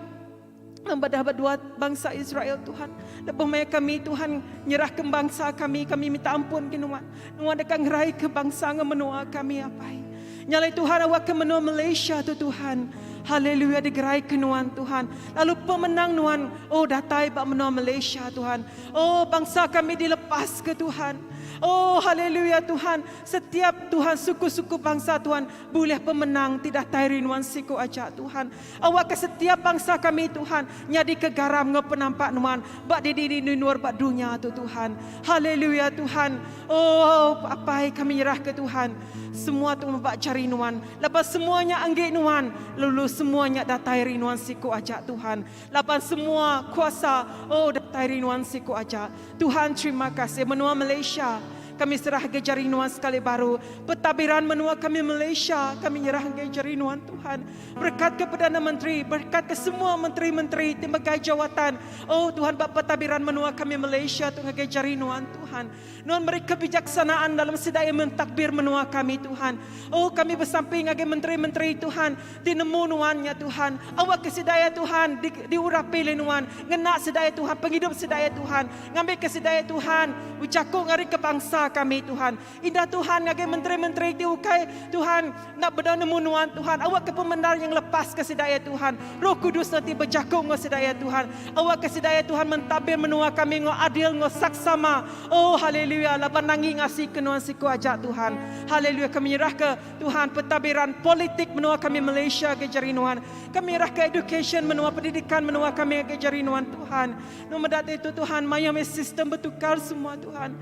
Badah ba dua bangsa Israel Tuhan. Lebuh maya kami Tuhan nyerahka bangsa kami, kami minta ampun ke Nuan. Nuan deka ngeraika bangsa enggau menua kami Apai. Nya alai Tuhan awakka menua Malaysia tu Tuhan. Haleluya digerai ke nuan Tuhan. Lalu pemenang nuan oh datai ba menua Malaysia Tuhan. Oh bangsa kami dilepas ke Tuhan. Oh haleluya Tuhan. Setiap Tuhan suku-suku bangsa Tuhan bulih pemenang ti datai ri nuan siku aja Tuhan. Awakka setiap bangsa kami Tuhan nyadi ke garam enggau penampak nuan ba didi di endur ba dunya tu Tuhan. Haleluya Tuhan. Oh Apai kami nyerah ke Tuhan semua tu ba jari nuan. Laban semua nya enggi Nuan, lalu semua nya datai ari Nuan siku aja, Tuhan. Laban semua kuasa, oh, datai ari Nuan siku aja. Tuhan, terima kasih menua Malaysia. Kami serah ngagai jari Nuan sekali baru. Petabiran menua kami Malaysia, kami nyerah ngagai jari Nuan Tuhan. Berekatka Perdana Menteri, berekatka semua menteri-menteri ti megai jawatan. Oh Tuhan ba petabiran menua kami Malaysia tu ngagai jari Nuan Tuhan. Nuan meri kebijaksanaan dalam sida iya mentadbir menua kami Tuhan. Oh kami besampi ngagai menteri-menteri Tuhan ti nemu Nuan nya Tuhan. Awakka sida iya Tuhan di diurapi oleh Nuan ngena sida iya Tuhan pengidup sida iya Tuhan. Ngambika sida iya Tuhan bejaku ngarika bangsa kami Tuhan. Indah Tuhan ngagai menteri-menteri ti ukai Tuhan enda bedau nemu nuan Tuhan. Awakka pemendar nya ngelepaska sida iya Tuhan. Roh Kudus enti bejaku enggau sida iya Tuhan. Awakka sida iya Tuhan mentadbir menua kami enggau adil enggau saksama. Oh haleluya laban nangi ngasika nuan siku aja Tuhan. Haleluya kami nyerahka Tuhan pentadbiran politik menua kami Malaysia ngagai jari nuan. Kami nyerahka education menua pendidikan menua kami ngagai jari nuan Tuhan. Nu meda ti tu Tuhan mayuh meh sistem betukar semua Tuhan.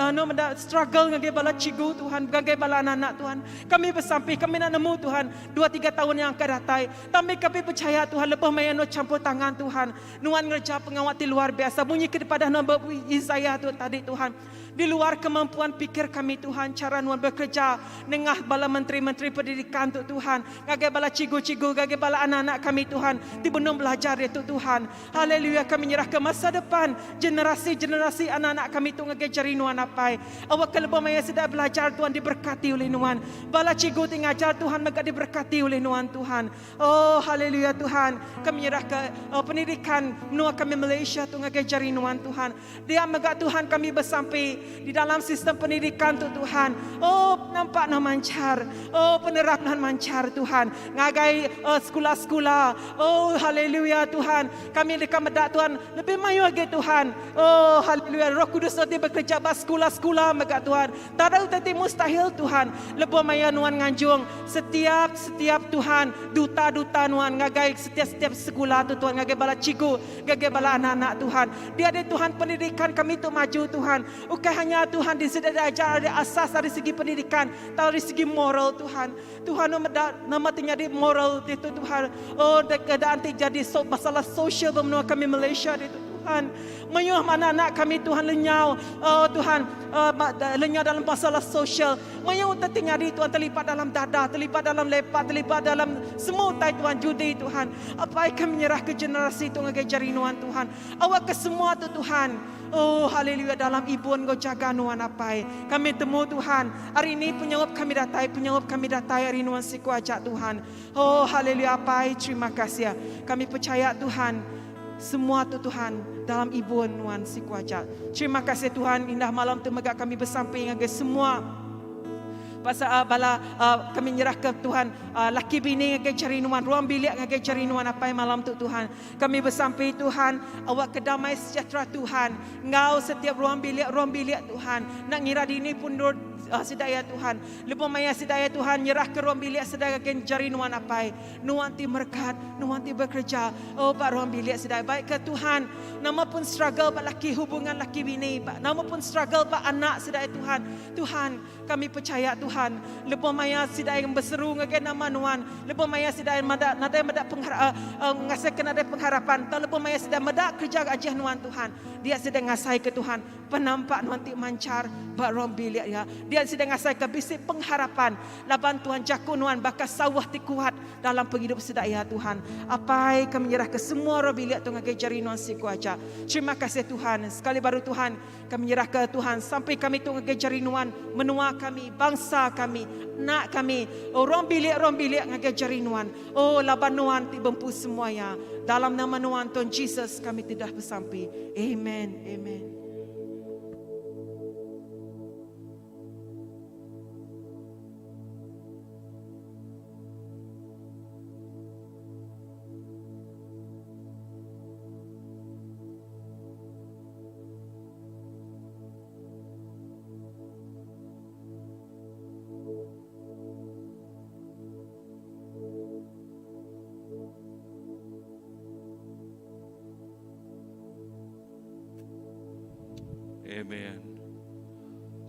Nu meda struggle ngagai bala cikgu Tuhan, ngagai bala anak-anak Tuhan. Kami besampi, kami enda nemu Tuhan dua tiga taun yang akan datai. Tang meh kami pechaya Tuhan lebuh maya nu campur tangan Tuhan, nuan ngereja pengawa ti luar biasa munyi ke dipadah nuan ba Isaiah tu tadi Tuhan. Di luar kemampuan pikir kami Tuhan chara nuan bekereja nengah bala menteri-menteri pendidikan tu Tuhan, ngagai bala cikgu-cikgu, ngagai bala anak-anak kami Tuhan ti benung belajar diatu Tuhan. Haleluya kami nyerahka masa depan generasi-generasi anak-anak kami tu ngagai jari nuan apai. Awakka lebuh maya sida belajar Tuhan diberkati ulih nuan. Bala cikgu ti ngajar Tuhan mega diberkati ulih nuan Tuhan. Oh haleluya Tuhan kami nyerahka oh, pendidikan menua kami Malaysia tu ngagai jari nuan Tuhan. Dia mega Tuhan kami besampi di dalam sistem pendidikan tu Tuhan. Oh nampak nah mancar. Oh penerang nah mancar Tuhan. Ngagai uh, sekula-sekula. Oh haleluya Tuhan. Kami deka meda Tuhan lebih mayuh agi Tuhan. Oh haleluya Roh Kudus nanti bekerja ba sekula-sekula mega Tuhan. Tak ada utai ti mustahil Tuhan. Lebuh maya nuan nganjung setiap setiap Tuhan duta-duta nuan ngagai setiap-setiap sekula tu Tuhan ngagai bala cikgu Ngagai bala anak-anak Tuhan. Dia deh Tuhan pendidikan kami tu maju Tuhan. Ukai hanya Tuhan di sida diajar ari asas ari segi pendidikan tang ari segi moral Tuhan. Tuhan nu meda nama ti nyadi moral ditu Tuhan. Oh keadaan ti jadi so masalah sosial ba menua kami Malaysia ditu Tuhan. Mayuh anak-anak kami Tuhan lenyau oh Tuhan uh, lenyau dalam masalah sosial. Mayuh utai ti nyadi Tuhan terlibat dalam dadah, terlibat dalam lepak, terlibat dalam semua utai Tuhan judi Tuhan. Apai kami nyerah ke generasi tu ngagai jari nuan Tuhan. Awak ke semua tu Tuhan. Oh haleluya dalam ibun enggau jaga nuan apai. Kami temu Tuhan. Hari ini penyaup kami datai, penyaup kami datai ari nuan siku aja Tuhan. Oh haleluya apai terima kasih. Kami percaya Tuhan. Semua tu Tuhan dalam ibun nuan siku aja. Terima kasih Tuhan indah malam tu mega kami besampi ngagai semua pasal uh, bala uh, kami nyerah ke Tuhan uh, laki bini ngagai jari nuan ruang bilik ngagai jari nuan apai malam tu Tuhan kami besampi Tuhan awak kedamai sejahtera Tuhan ngau setiap ruang bilik ruang bilik Tuhan nak ngira dini pun uh, sedaya Tuhan lebuh maya sedaya Tuhan nyerah ke ruang bilik sedaya ngagai jari nuan apai Nuan ti merekat, nuan ti bekereja. Oh ba ruang bilik sida baik ke Tuhan. Nama pun struggle ba laki hubungan laki bini, ba nama pun struggle ba anak sida ya Tuhan. Tuhan, kami percaya Tuhan, lebuh maya sida yang beseru ngagai nama nuan, lebuh maya sida yang meda nadai meda penghara, uh, ngasai ke nadai pengharapan, tang lebuh maya sida meda kerja ajih nuan Tuhan, dia sida ngasai ke Tuhan penampak nuan ti manchar ba ruang bilik ya. Dia sida ngasai ke bisi pengharapan Laban Tuhan jaku nuan baka sawah ti kuat dalam pengidup sida iya Tuhan. Apai kami nyerah ke semua roh bilik tu ngagai jari nuan siku aja. Terima kasih Tuhan. Sekali baru Tuhan kami nyerah ke Tuhan sampai kami tu ngagai jari nuan menua kami, bangsa kami, nak kami, oh ruang bilik ruang bilik ngagai jari nuan. Oh laban nuan ti bempu semua iya. Dalam nama nuan Tuhan Jesus kami ti dah besampi. Amen. Amen. Amen.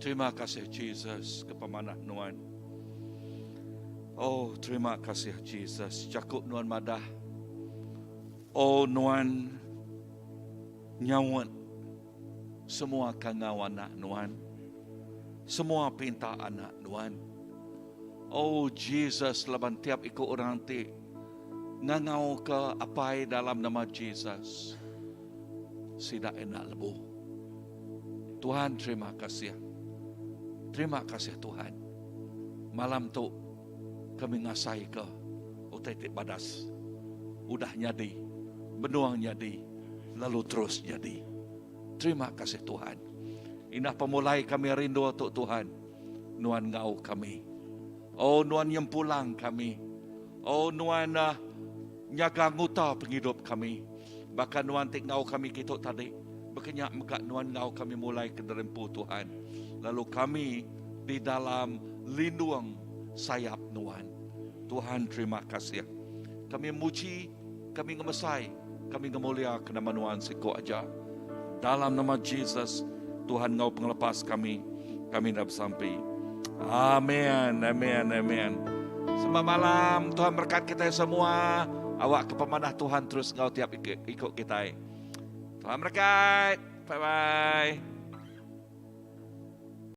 Terima kasih Jesus ke pemanah nuan. Oh, terima kasih Jesus. Jaku nuan madah. Oh, nuan nyaut semua kangau anak nuan. Semua pinta anak nuan. Oh Jesus laban tiap iku orang ti ngangau ke apai dalam nama Jesus sida enda lebuh. Tuhan terima kasih. Terima kasih Tuhan. Malam tu kami ngasai ke utai ti badas udah nyadi, benung nyadi, lalu terus nyadi. Terima kasih Tuhan. Indah pemulai kami rindu tu Tuhan. Nuan ngau kami. Oh Nuan nyempulang kami. Oh Nuan uh, nyaga nguta penghidup kami. Bahkan Nuan ti ngau kami kitu tadi. Bekenya mega Nuan ngau kami mulai ke derempu Tuhan. Lalu kami di dalam lindung sayap Nuan. Tuhan terima kasih. Kami muji, kami ngemesai, kami ngemulia ke nama Nuan siko aja. Dalam nama Jesus, Tuhan ngau pengelepas kami, kami dah bersampi. Amin, amin, amin. Selamat malam, Tuhan berkat kita semua. Awak ke pemanah Tuhan terus ngau tiap ikut kita. Tuhan berkat. Bye-bye.